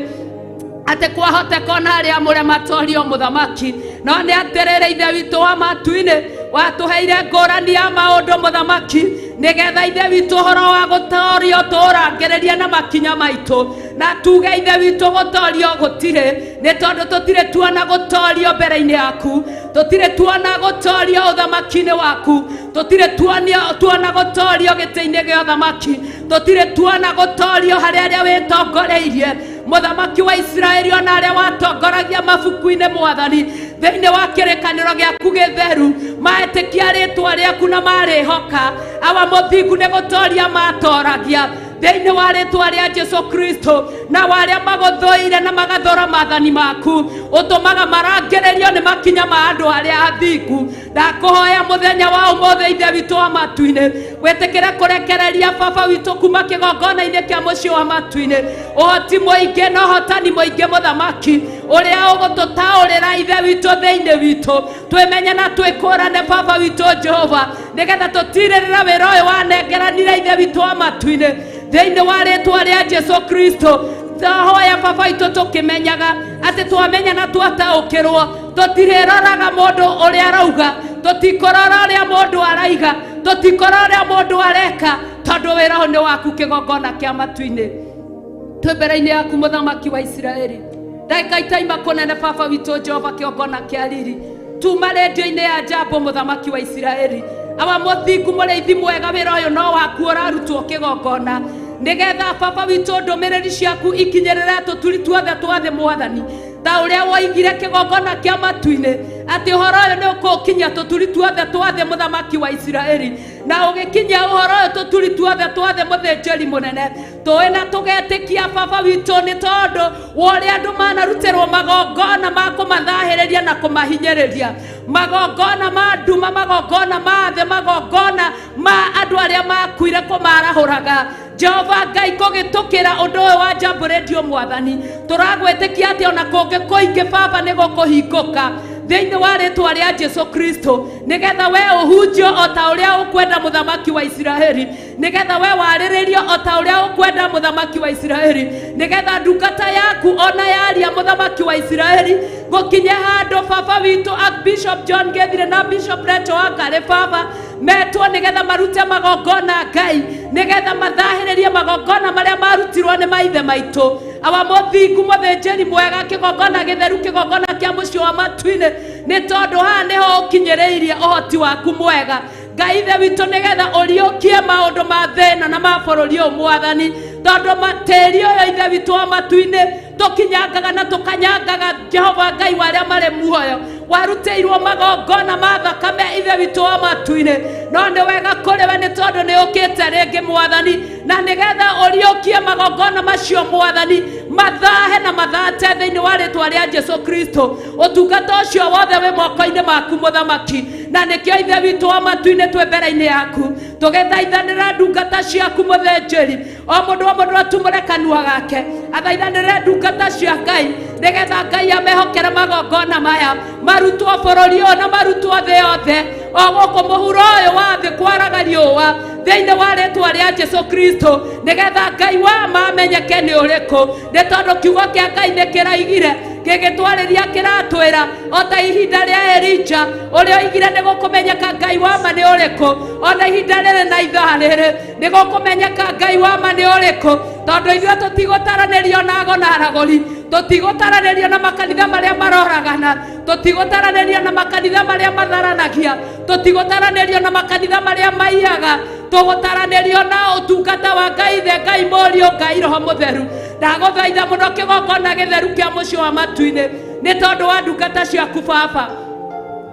atĩ kwahoteka ona arĩa amũre matorio mũthamaki, no nĩ atĩrĩrĩ ithe witũ wa matu-inĩ, watũheire ngũrani ya maũndũ mũthamaki, nĩgetha ithe witũ ũhoro wa gũtorio tũũrangĩrĩrie na makinya maitũ, na tuge ithe witũ gũtorio gũtirĩ, nĩ tondũ tũtirĩ tuona gũtorio mbere-inĩ yaku, tũtirĩ tuona gũtorio ũthamaki-inĩ waku, tũtirĩ tuona gũtorio gĩtĩ-inĩ gĩa ũthamaki, tũtirĩ tuona gũtorio harĩ arĩa wĩtongoreirie mũthamaki wa Isiraeli, ona arĩa watongoragia mabuku-inĩ mwathani thĩinĩ wa kĩrĩkanĩro gĩaku gĩtheru, maetĩkia rĩtwa rĩaku na marĩhoka. Awa mũthingu nĩ gũtoria matoragia thĩinĩ wa rĩtwa rĩa Jesu Kristo, na warĩa magũthũire na magathũra maathani maku, ũtũmaga marangĩrĩrio nĩ makinya ma andũ arĩa athingu. Ndakũhoya mũthenya wa ũmũthĩ ithe witũ wa matu-inĩ, wĩtĩkĩre kũrekereria baba witũ kuma kĩgongona-inĩ kĩa mũciĩ wa matu-inĩ ũhoti mũingĩ na ũhotani mũingĩ mũthamaki, ũrĩa ũgũtũtaũrĩra ithe witũ thĩinĩ witũ, twĩmenye na twĩkũrane baba witũ Jehova, nĩgetha tũtirĩrĩra wĩra ũyũ wanengeranire ithe witũ wa matu-inĩ thĩinĩ wa rĩtwa rĩa Jesu Kristo. Twahoya baba witũ tũkĩmenyaga atĩ twamenya na twataũkĩrwo, tũtirĩroraga mũndũ ũrĩa arauga, tũtikũrora ũrĩa mũndũ araiga, tũtikũrora ũrĩa mũndũ areka, tondũ wĩra ũyũ nĩ waku kĩgongona kĩa matu-inĩ. Twĩ mbere-inĩ yaku mũthamaki wa Isiraeli, ndagĩka itaima kũnene baba witũ Jehova kĩgongona kĩa riri, tuma rendio-inĩ ya Jambo mũthamaki wa Isiraeli. Awa mũthingu mũrĩithi mwega, wĩra ũyũ no waku ũrarutwo kĩgongona, nĩgetha baba witũ ndũmĩrĩri ciaku ikinyĩrĩre tũturi tuothe twa thĩ mwathani, ta ũrĩa woigire kĩgongona kĩa matu-inĩ atĩ ũhoro ũyũ nĩ ũkũkinyia tũturi tuothe twa thĩ mũthamaki wa Isiraeli, na ũgĩkinyia ũhoro ũyũ tũturi tuothe twa thĩ mũthĩnjĩri mũnene. Tũĩ na tũgetĩkia baba witũ, nĩ tondũ wa ũrĩa andũ manarutĩrwo magongona ma kũmathahĩrĩria na kũmahinyĩrĩria, magongona ma nduma, magongona ma thĩ, magongona ma andũ arĩa makuire kũmarahũraga. Jehova Ngai, kũgĩtũkĩra ũndũ ũyũ wa Jambo Radio mwathani, tũragwĩtĩkia atĩ ona kũngĩ kũingĩ baba nĩ gũkũhingũka. Thĩinĩ wa rĩtwa rĩa Jesu Kristo, nĩgetha we ũhunjio o ta ũrĩa ũkwenda mũthamaki wa Isiraeli, nĩgetha we warĩrĩrio o ta ũrĩa ũkwenda mũthamaki wa Isiraeli, nĩgetha ndungata yaku ona yaria mũthamaki wa Isiraeli gũkinye handũ baba witũ Bishop John Gethire na Bishop Rachel Wangarĩ baba metwo nĩgetha marute magongona Ngai, nĩgetha mathahĩrĩrie magongona marĩa marutirwo nĩ maithe maitũ. Awa mũthingu mũthĩnjĩri mwega, kĩgongona gĩtheru, kĩgongona kĩa mũciĩ wa matu-inĩ, nĩ tondũ haha nĩho ũkinyĩrĩirie ũhoti waku mwega Ngai ithe witũ, nĩgetha ũriũkie maũndũ ma thĩna na ma bũrũri ũyũ mwathani, tondũ tĩri ũyũ ithe witũ wa matu-inĩ tũkinyangaga na tũkanyangaga Jehova Ngai wa arĩa marĩ muoyo, warutĩirwo magongona ma thakame ithe witũ wa matu-inĩ. No nĩ wega kũrĩ we nĩ tondũ nĩ ũkĩte rĩngĩ mwathani, na nĩgetha ũriũkie magongona macio mwathani, mathahe na mathate thĩinĩ wa rĩtwa rĩa Jesu Kristo. Ũtungata ũcio wothe wĩ moko-inĩ maku mũthamaki, na nĩkĩo ithe witũ wa matu-inĩ twĩ mbere-inĩ yaku tũgĩthaithanĩra ndungata ciaku mũthĩnjĩri, o mũndũ o mũndũ atumũre kanua gake athaithanĩre ndungata cia Ngai, nĩgetha Ngai amehokere magongona maya marutwo bũrũri ũyũ na marutwo thĩ yothe, o gũkũ mũhuro ũyũ wa thĩ kwaraga riũa, thĩinĩ wa rĩtwa rĩa Jesu Kristo, nĩgetha Ngai wa ma amenyeke nĩ ũrĩkũ, nĩ tondũ kiugo kĩa Ngai nĩ kĩraigire gĩgĩtwarĩria kĩratwĩra o ta ihinda rĩa Elija ũrĩa oigire nĩ gũkũmenyeka Ngai wa ma nĩ ũrĩkũ, ona ihinda rĩrĩ na ithaa rĩrĩ nĩ gũkũmenyeka Ngai wa ma nĩ ũrĩkũ, tondũ ithuĩ tũtigũtaranĩrio na ago na aragũri, tũtigũtaranĩrio na makanitha marĩa maroragana, tũtigũtaranĩrio na makanitha marĩa matharanagia, tũtigũtaranĩrio na makanitha marĩa maiyaga, tũgũtaranĩrio na ũtungata wa Ngai Ithe, Ngai Mũriũ, Ngai Roho Mũtheru. Ndagũthaitha mũno kĩgongona gĩtheru kĩa mũciĩ wa matu-inĩ, nĩ tondũ wa ndungata ciaku baba,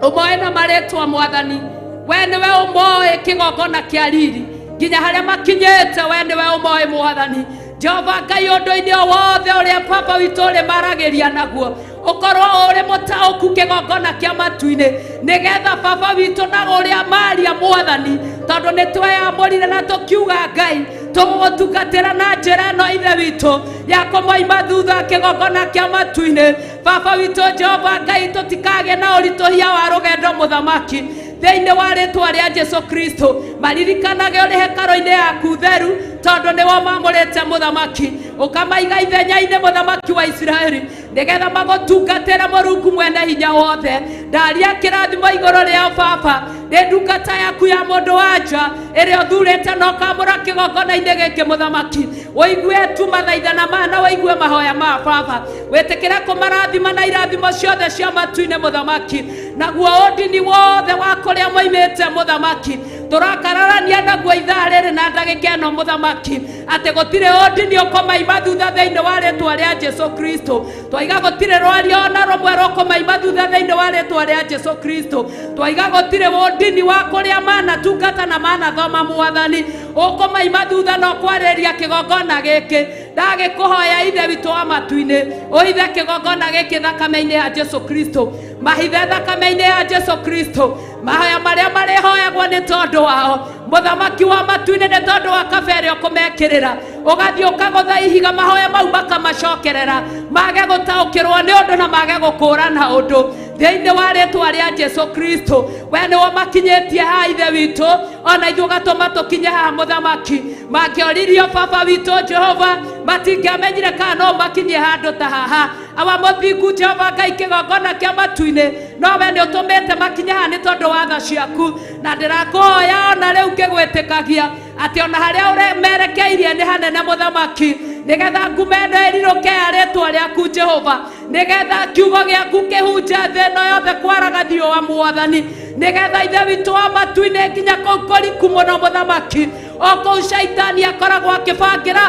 ũmoe na marĩtwa mwathani, we nĩwe ũmoĩ kĩgongona kĩa riri nginya harĩa makinyĩte, we nĩwe ũmoĩ mwathani Jehova Ngai, ũndũ-inĩ o wothe ũrĩa baba witũ ũrĩ maragĩria naguo ũkorwo ũrĩ mũtaũku kĩgongona kĩa matu-inĩ, nĩgetha baba witũ na ũrĩa maria mwathani, tondũ nĩ tweyamũrire na tũkiuga Ngai tũgũgũtungatĩra na njĩra ĩno ithe witũ ya kũmoima thutha kĩgongona kĩa matu-inĩ. Baba witũ Jehova Ngai, tũtikagĩe na ũritũhia wa rũgendo mũthamaki, thĩinĩ wa rĩtwa rĩa Jesu Kristo, maririkanage ũrĩ hekarũ-inĩ yaku theru, tondũ nĩwe mamũrĩte mũthamaki, ũkamaiga ithenya-inĩ mũthamaki wa Isiraeli, nĩgetha magũtungatĩre Mũrungu mwene hinya wothe. Ndaria kĩrathimo igũrũ rĩao baba, nĩ ndungata yaku ya mũndũ wa nja ĩrĩa ũthurĩte na ũkamũra kĩgongona-inĩ gĩkĩ mũthamaki, ũigue tu mathaithana maya na ũigue mahoya ma baba, wĩtĩkĩre kũmarathima na irathimo ciothe cia matu-inĩ mũthamaki, naguo ũndini wothe wa kũrĩa moimĩte mũthamaki tũrakararania naguo ithaa rĩrĩ na ndagĩka ĩno mũthamaki, atĩ gũtirĩ ũndini ũkũmaima thutha thĩinĩ wa rĩtwa rĩa Jesu Kristo. Twaiga gũtirĩ rwario ona rũmwe rũkũmaima thutha thĩinĩ wa rĩtwa rĩa Jesu Kristo. Twaiga gũtirĩ ũndini wa kũrĩa manatungata na manathoma mwathani ũkũmaima thutha na ũkwarĩria kĩgongona gĩkĩ. Ndagĩkũhoya ithe witũ wa matu-inĩ, ũithe kĩgongona gĩkĩ thakame-inĩ ya Jesu Kristo, mahithe thakame-inĩ ya Jesu Kristo mahoya marĩa marĩhoyagwo nĩ tondũ wao mũthamaki wa matu-inĩ, nĩ tondũ wa kabe ĩrĩa ũkũmekĩrĩra, ũgathiĩ ũkagũtha ihiga mahoya mau makamacokerera, mage gũtaũkĩrwo nĩ ũndũ na mage gũkũũrana ũndũ thĩinĩ wa rĩtwa rĩa Jesu Kristo. We nĩwe makinyĩtie haha ithe witũ, ona ithuĩ ũgatũma tũkinye haha mũthamaki. Mangĩoririo baba witũ Jehova, matingĩamenyire kana no makinyie handũ ta haha. Awa mũthingu Jehova Ngai, kĩgongona kĩa matu-inĩ, no we nĩ ũtũmĩte makinye haha nĩ tondũ wa tha ciaku, na ndĩrakũhoya ona rĩu ngĩgwĩtĩkagia atĩ ona harĩa ũmerekeirie nĩ hanene mũthamaki, nĩgetha ngumo ĩno ĩrirũke ya rĩtwa rĩaku Jehova, nĩgetha kiugo gĩaku kĩhunje thĩ ĩno yothe kwaraga riũa mwathani, nĩgetha ithe witũ wa matu-inĩ nginya kũu kũriku mũno mũthamaki, o kũu caitani akoragwo akĩbangĩra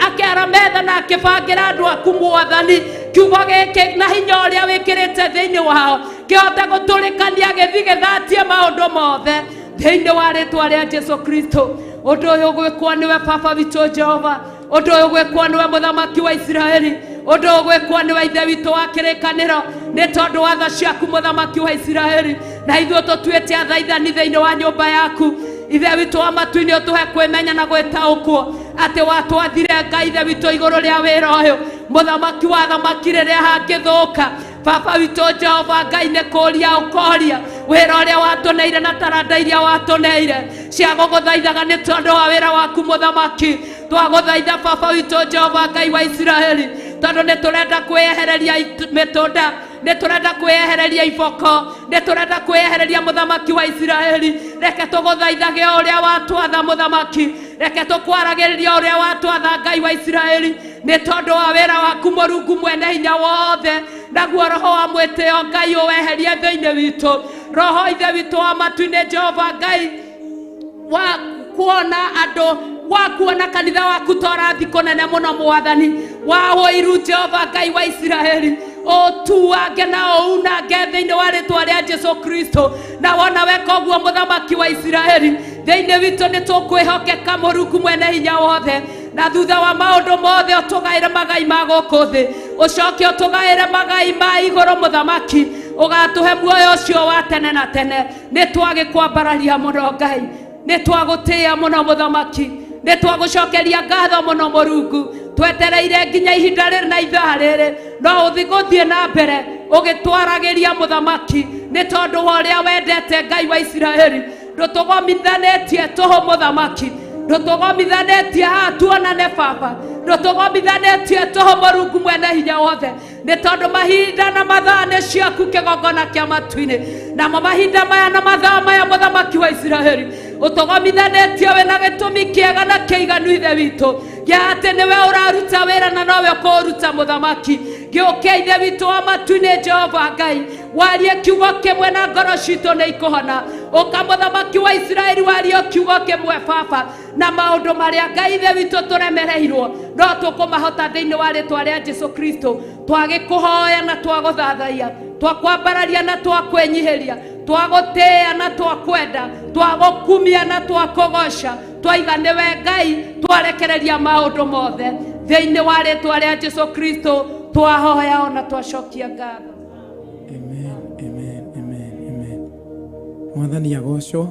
akĩara metha na akĩbangĩra andũ aku mwathani, kiugo gĩkĩ na hinya ũrĩa wĩkĩrĩte thĩinĩ wao kĩhote gũtũrĩkania gĩthi gĩthatie maũndũ mothe thĩinĩ wa rĩtwa rĩa Jesu Kristo. Ũndũ ũyũ ũgwĩkwo nĩwe baba witũ Jehova, ũndũ ũyũ ũgwĩkwo nĩwe mũthamaki wa Isiraeli, ũndũ ũyũ ũgwĩkwo nĩwe ithe witũ wa kĩrĩkanĩro, nĩ tondũ wa tha ciaku mũthamaki wa Isiraeli, na ithuĩ tũtuĩte athaithani thĩinĩ wa nyũmba yaku. Ithe witũ wa matu-inĩ, ũtũhe kwĩmenya na gwĩtaũkwo atĩ watwathire Ngai ithe witũ igũrũ rĩa wĩra ũyũ mũthamaki wa thamaki rĩrĩa hangĩthũka. Baba witũ Jehova Ngai nĩ kũria ũkoria wĩra ũrĩa watũneire na taranda iria watũneire cia gũgũthaithaga nĩ tondũ wa wĩra waku mũthamaki. Twagũthaitha Baba witũ Jehova Ngai wa Isiraeli, tondũ nĩ tũrenda kwĩyehereria mĩtũnda, nĩ tũrenda kwĩyehereria iboko, nĩ tũrenda kwĩyehereria mũthamaki wa Isiraeli. Reke tũgũthaithage o ũrĩa watwatha mũthamaki, reke tũkwaragĩrĩria ũrĩa watwatha Ngai wa Isiraeli, nĩ tondũ wa wĩra waku Mũrungu mwene hinya wothe. Naguo roho wa mwĩtĩo Ngai ũweherie thĩinĩ witũ, roho ithe witũ wa matu-inĩ Jehova Ngai wa kuona andũ, wa kuona kanitha waku ta ũrathiĩ kũnene mũno mwathani, wa ũiru Jehova Ngai wa Isiraeli, ũtuange na ũunange thĩinĩ wa rĩtwa rĩa Jesu Kristo. Na wona weka ũguo mũthamaki wa Isiraeli, thĩinĩ witũ nĩ tũkwĩhokeka Mũrungu mwene hinya wothe, na thutha wa maũndũ mothe ũtũgaĩre magai ma gũkũ thĩ, ũcoke ũtũgaĩre magai ma igũrũ mũthamaki, ũgatũhe muoyo ũcio wa tene na tene. Nĩ twagĩkwambararia mũno Ngai, nĩ twagũtĩĩa mũno mũthamaki, nĩ twagũcokeria ngatho mũno Mũrungu. Twetereire nginya ihinda rĩrĩ na ithaa rĩrĩ, no ũthi gũthiĩ na mbere ũgĩtwaragĩria mũthamaki, nĩ tondũ wa ũrĩa wendete Ngai wa Isiraeli. Ndũtũgomithanĩtie tũhũ mũthamaki, ndũtũgomithanĩtie haha tuonane Baba, ndũtũgomithanĩtie tũhũ Mũrungu mwene hinya wothe, nĩ tondũ mahinda na mathaa nĩ ciaku kĩgongona kĩa matu-inĩ. Namo mahinda maya na mathaa maya mũthamaki wa Isiraeli ũtũgomithanĩtie wĩna gĩtũmi kĩega na kĩiganu ithe witũ, gĩa atĩ nĩwe ũraruta wĩra na nowe ũkũũruta mũthamaki. Gĩũke ithe witũ wa matu-inĩ Jehova Ngai, warie kiugo kĩmwe na ngoro citũ nĩ ikũhona. Ũka mũthamaki wa Isiraeli, warie kiugo kĩmwe Baba, na maũndũ marĩa Ngai ithe witũ tũremereirwo no tũkũmahota thĩinĩ wa rĩtwa rĩa Jesu Kristo. Twagĩkũhoya na twagũthathaiya, twakwambararia na twakwĩnyihĩria, twagũtĩĩa na twakwenda, twagũkumia na twakũgoca, twaiga nĩwe Ngai, twarekereria maũndũ mothe thĩinĩ wa rĩtwa rĩa Jesu Kristo. Twahoya ona twacokia ngatho. Amen, amen, amen, amen. Mwathani agocwo.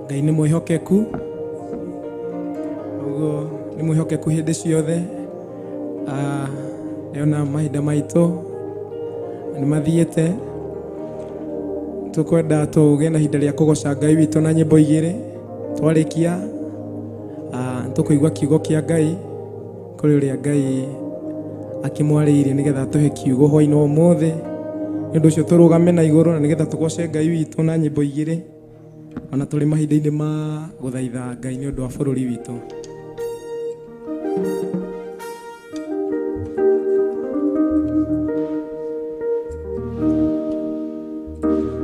Ngai nĩ mwĩhokeku, ũguo nĩ mwĩhokeku hĩndĩ ciothe. Ndĩrona mahinda maitũ nĩ mathiĩte, tũkwenda tũgĩe na ihinda rĩa kũgoca Ngai witũ na nyĩmbo igĩrĩ. Twarĩkia tũkũigua kiugo kĩa Ngai kũrĩ ũrĩa Ngai akĩmwarĩirie nĩgetha atũhe kiugo hwaĩ-inĩ wa ũmũthĩ. Nĩ ũndũ ũcio tũrũgame na igũrũ na nĩgetha tũgoce Ngai witũ na nyĩmbo igĩrĩ, ona tũrĩ mahinda-inĩ ma gũthaitha Ngai nĩ ũndũ wa bũrũri witũ.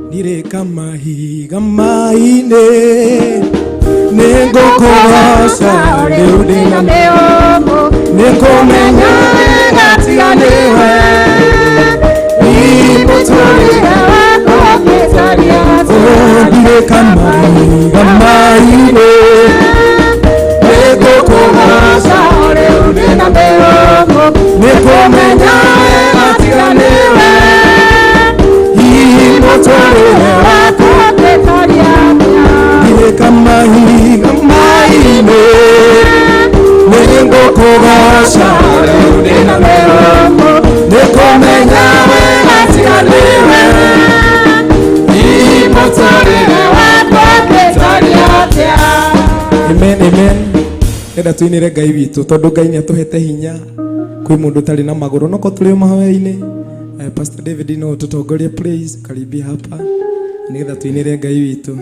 Ndirĩ kamahiga maĩ-inĩ, nĩngũkũgoca rĩu ndĩna mĩhũmũ, nĩngũmenya wega tiga nĩwe. Mũtũrĩre wakwa ũngĩtariĩ atĩa? Ndirĩ kamahiga maĩ-inĩ, nĩngũkũgoca rĩu ndĩna mĩhũmũ, nĩngũmenya wega tiga nĩwe. Mũtũrĩre wakwa ũngĩtariĩ atĩa? Ndirĩ kamahiga maĩ-inĩ, nĩngũkũgoca rĩu ndĩna mĩhũmũ, nĩngũmenya wega tiga nĩwe. Mũtũrĩre wakwa ũngĩtariĩ atĩa? Amen, amen. Enda tuinĩre Ngai witũ tondũ Ngai nĩ atũhete hinya. Kwĩ mũndũ ũtarĩ na magũrũ no ko tũrĩ o mahoya-inĩ. Pastor David no ũtũtongorie please, karibia hapa nĩgetha tuinĩre Ngai witũ.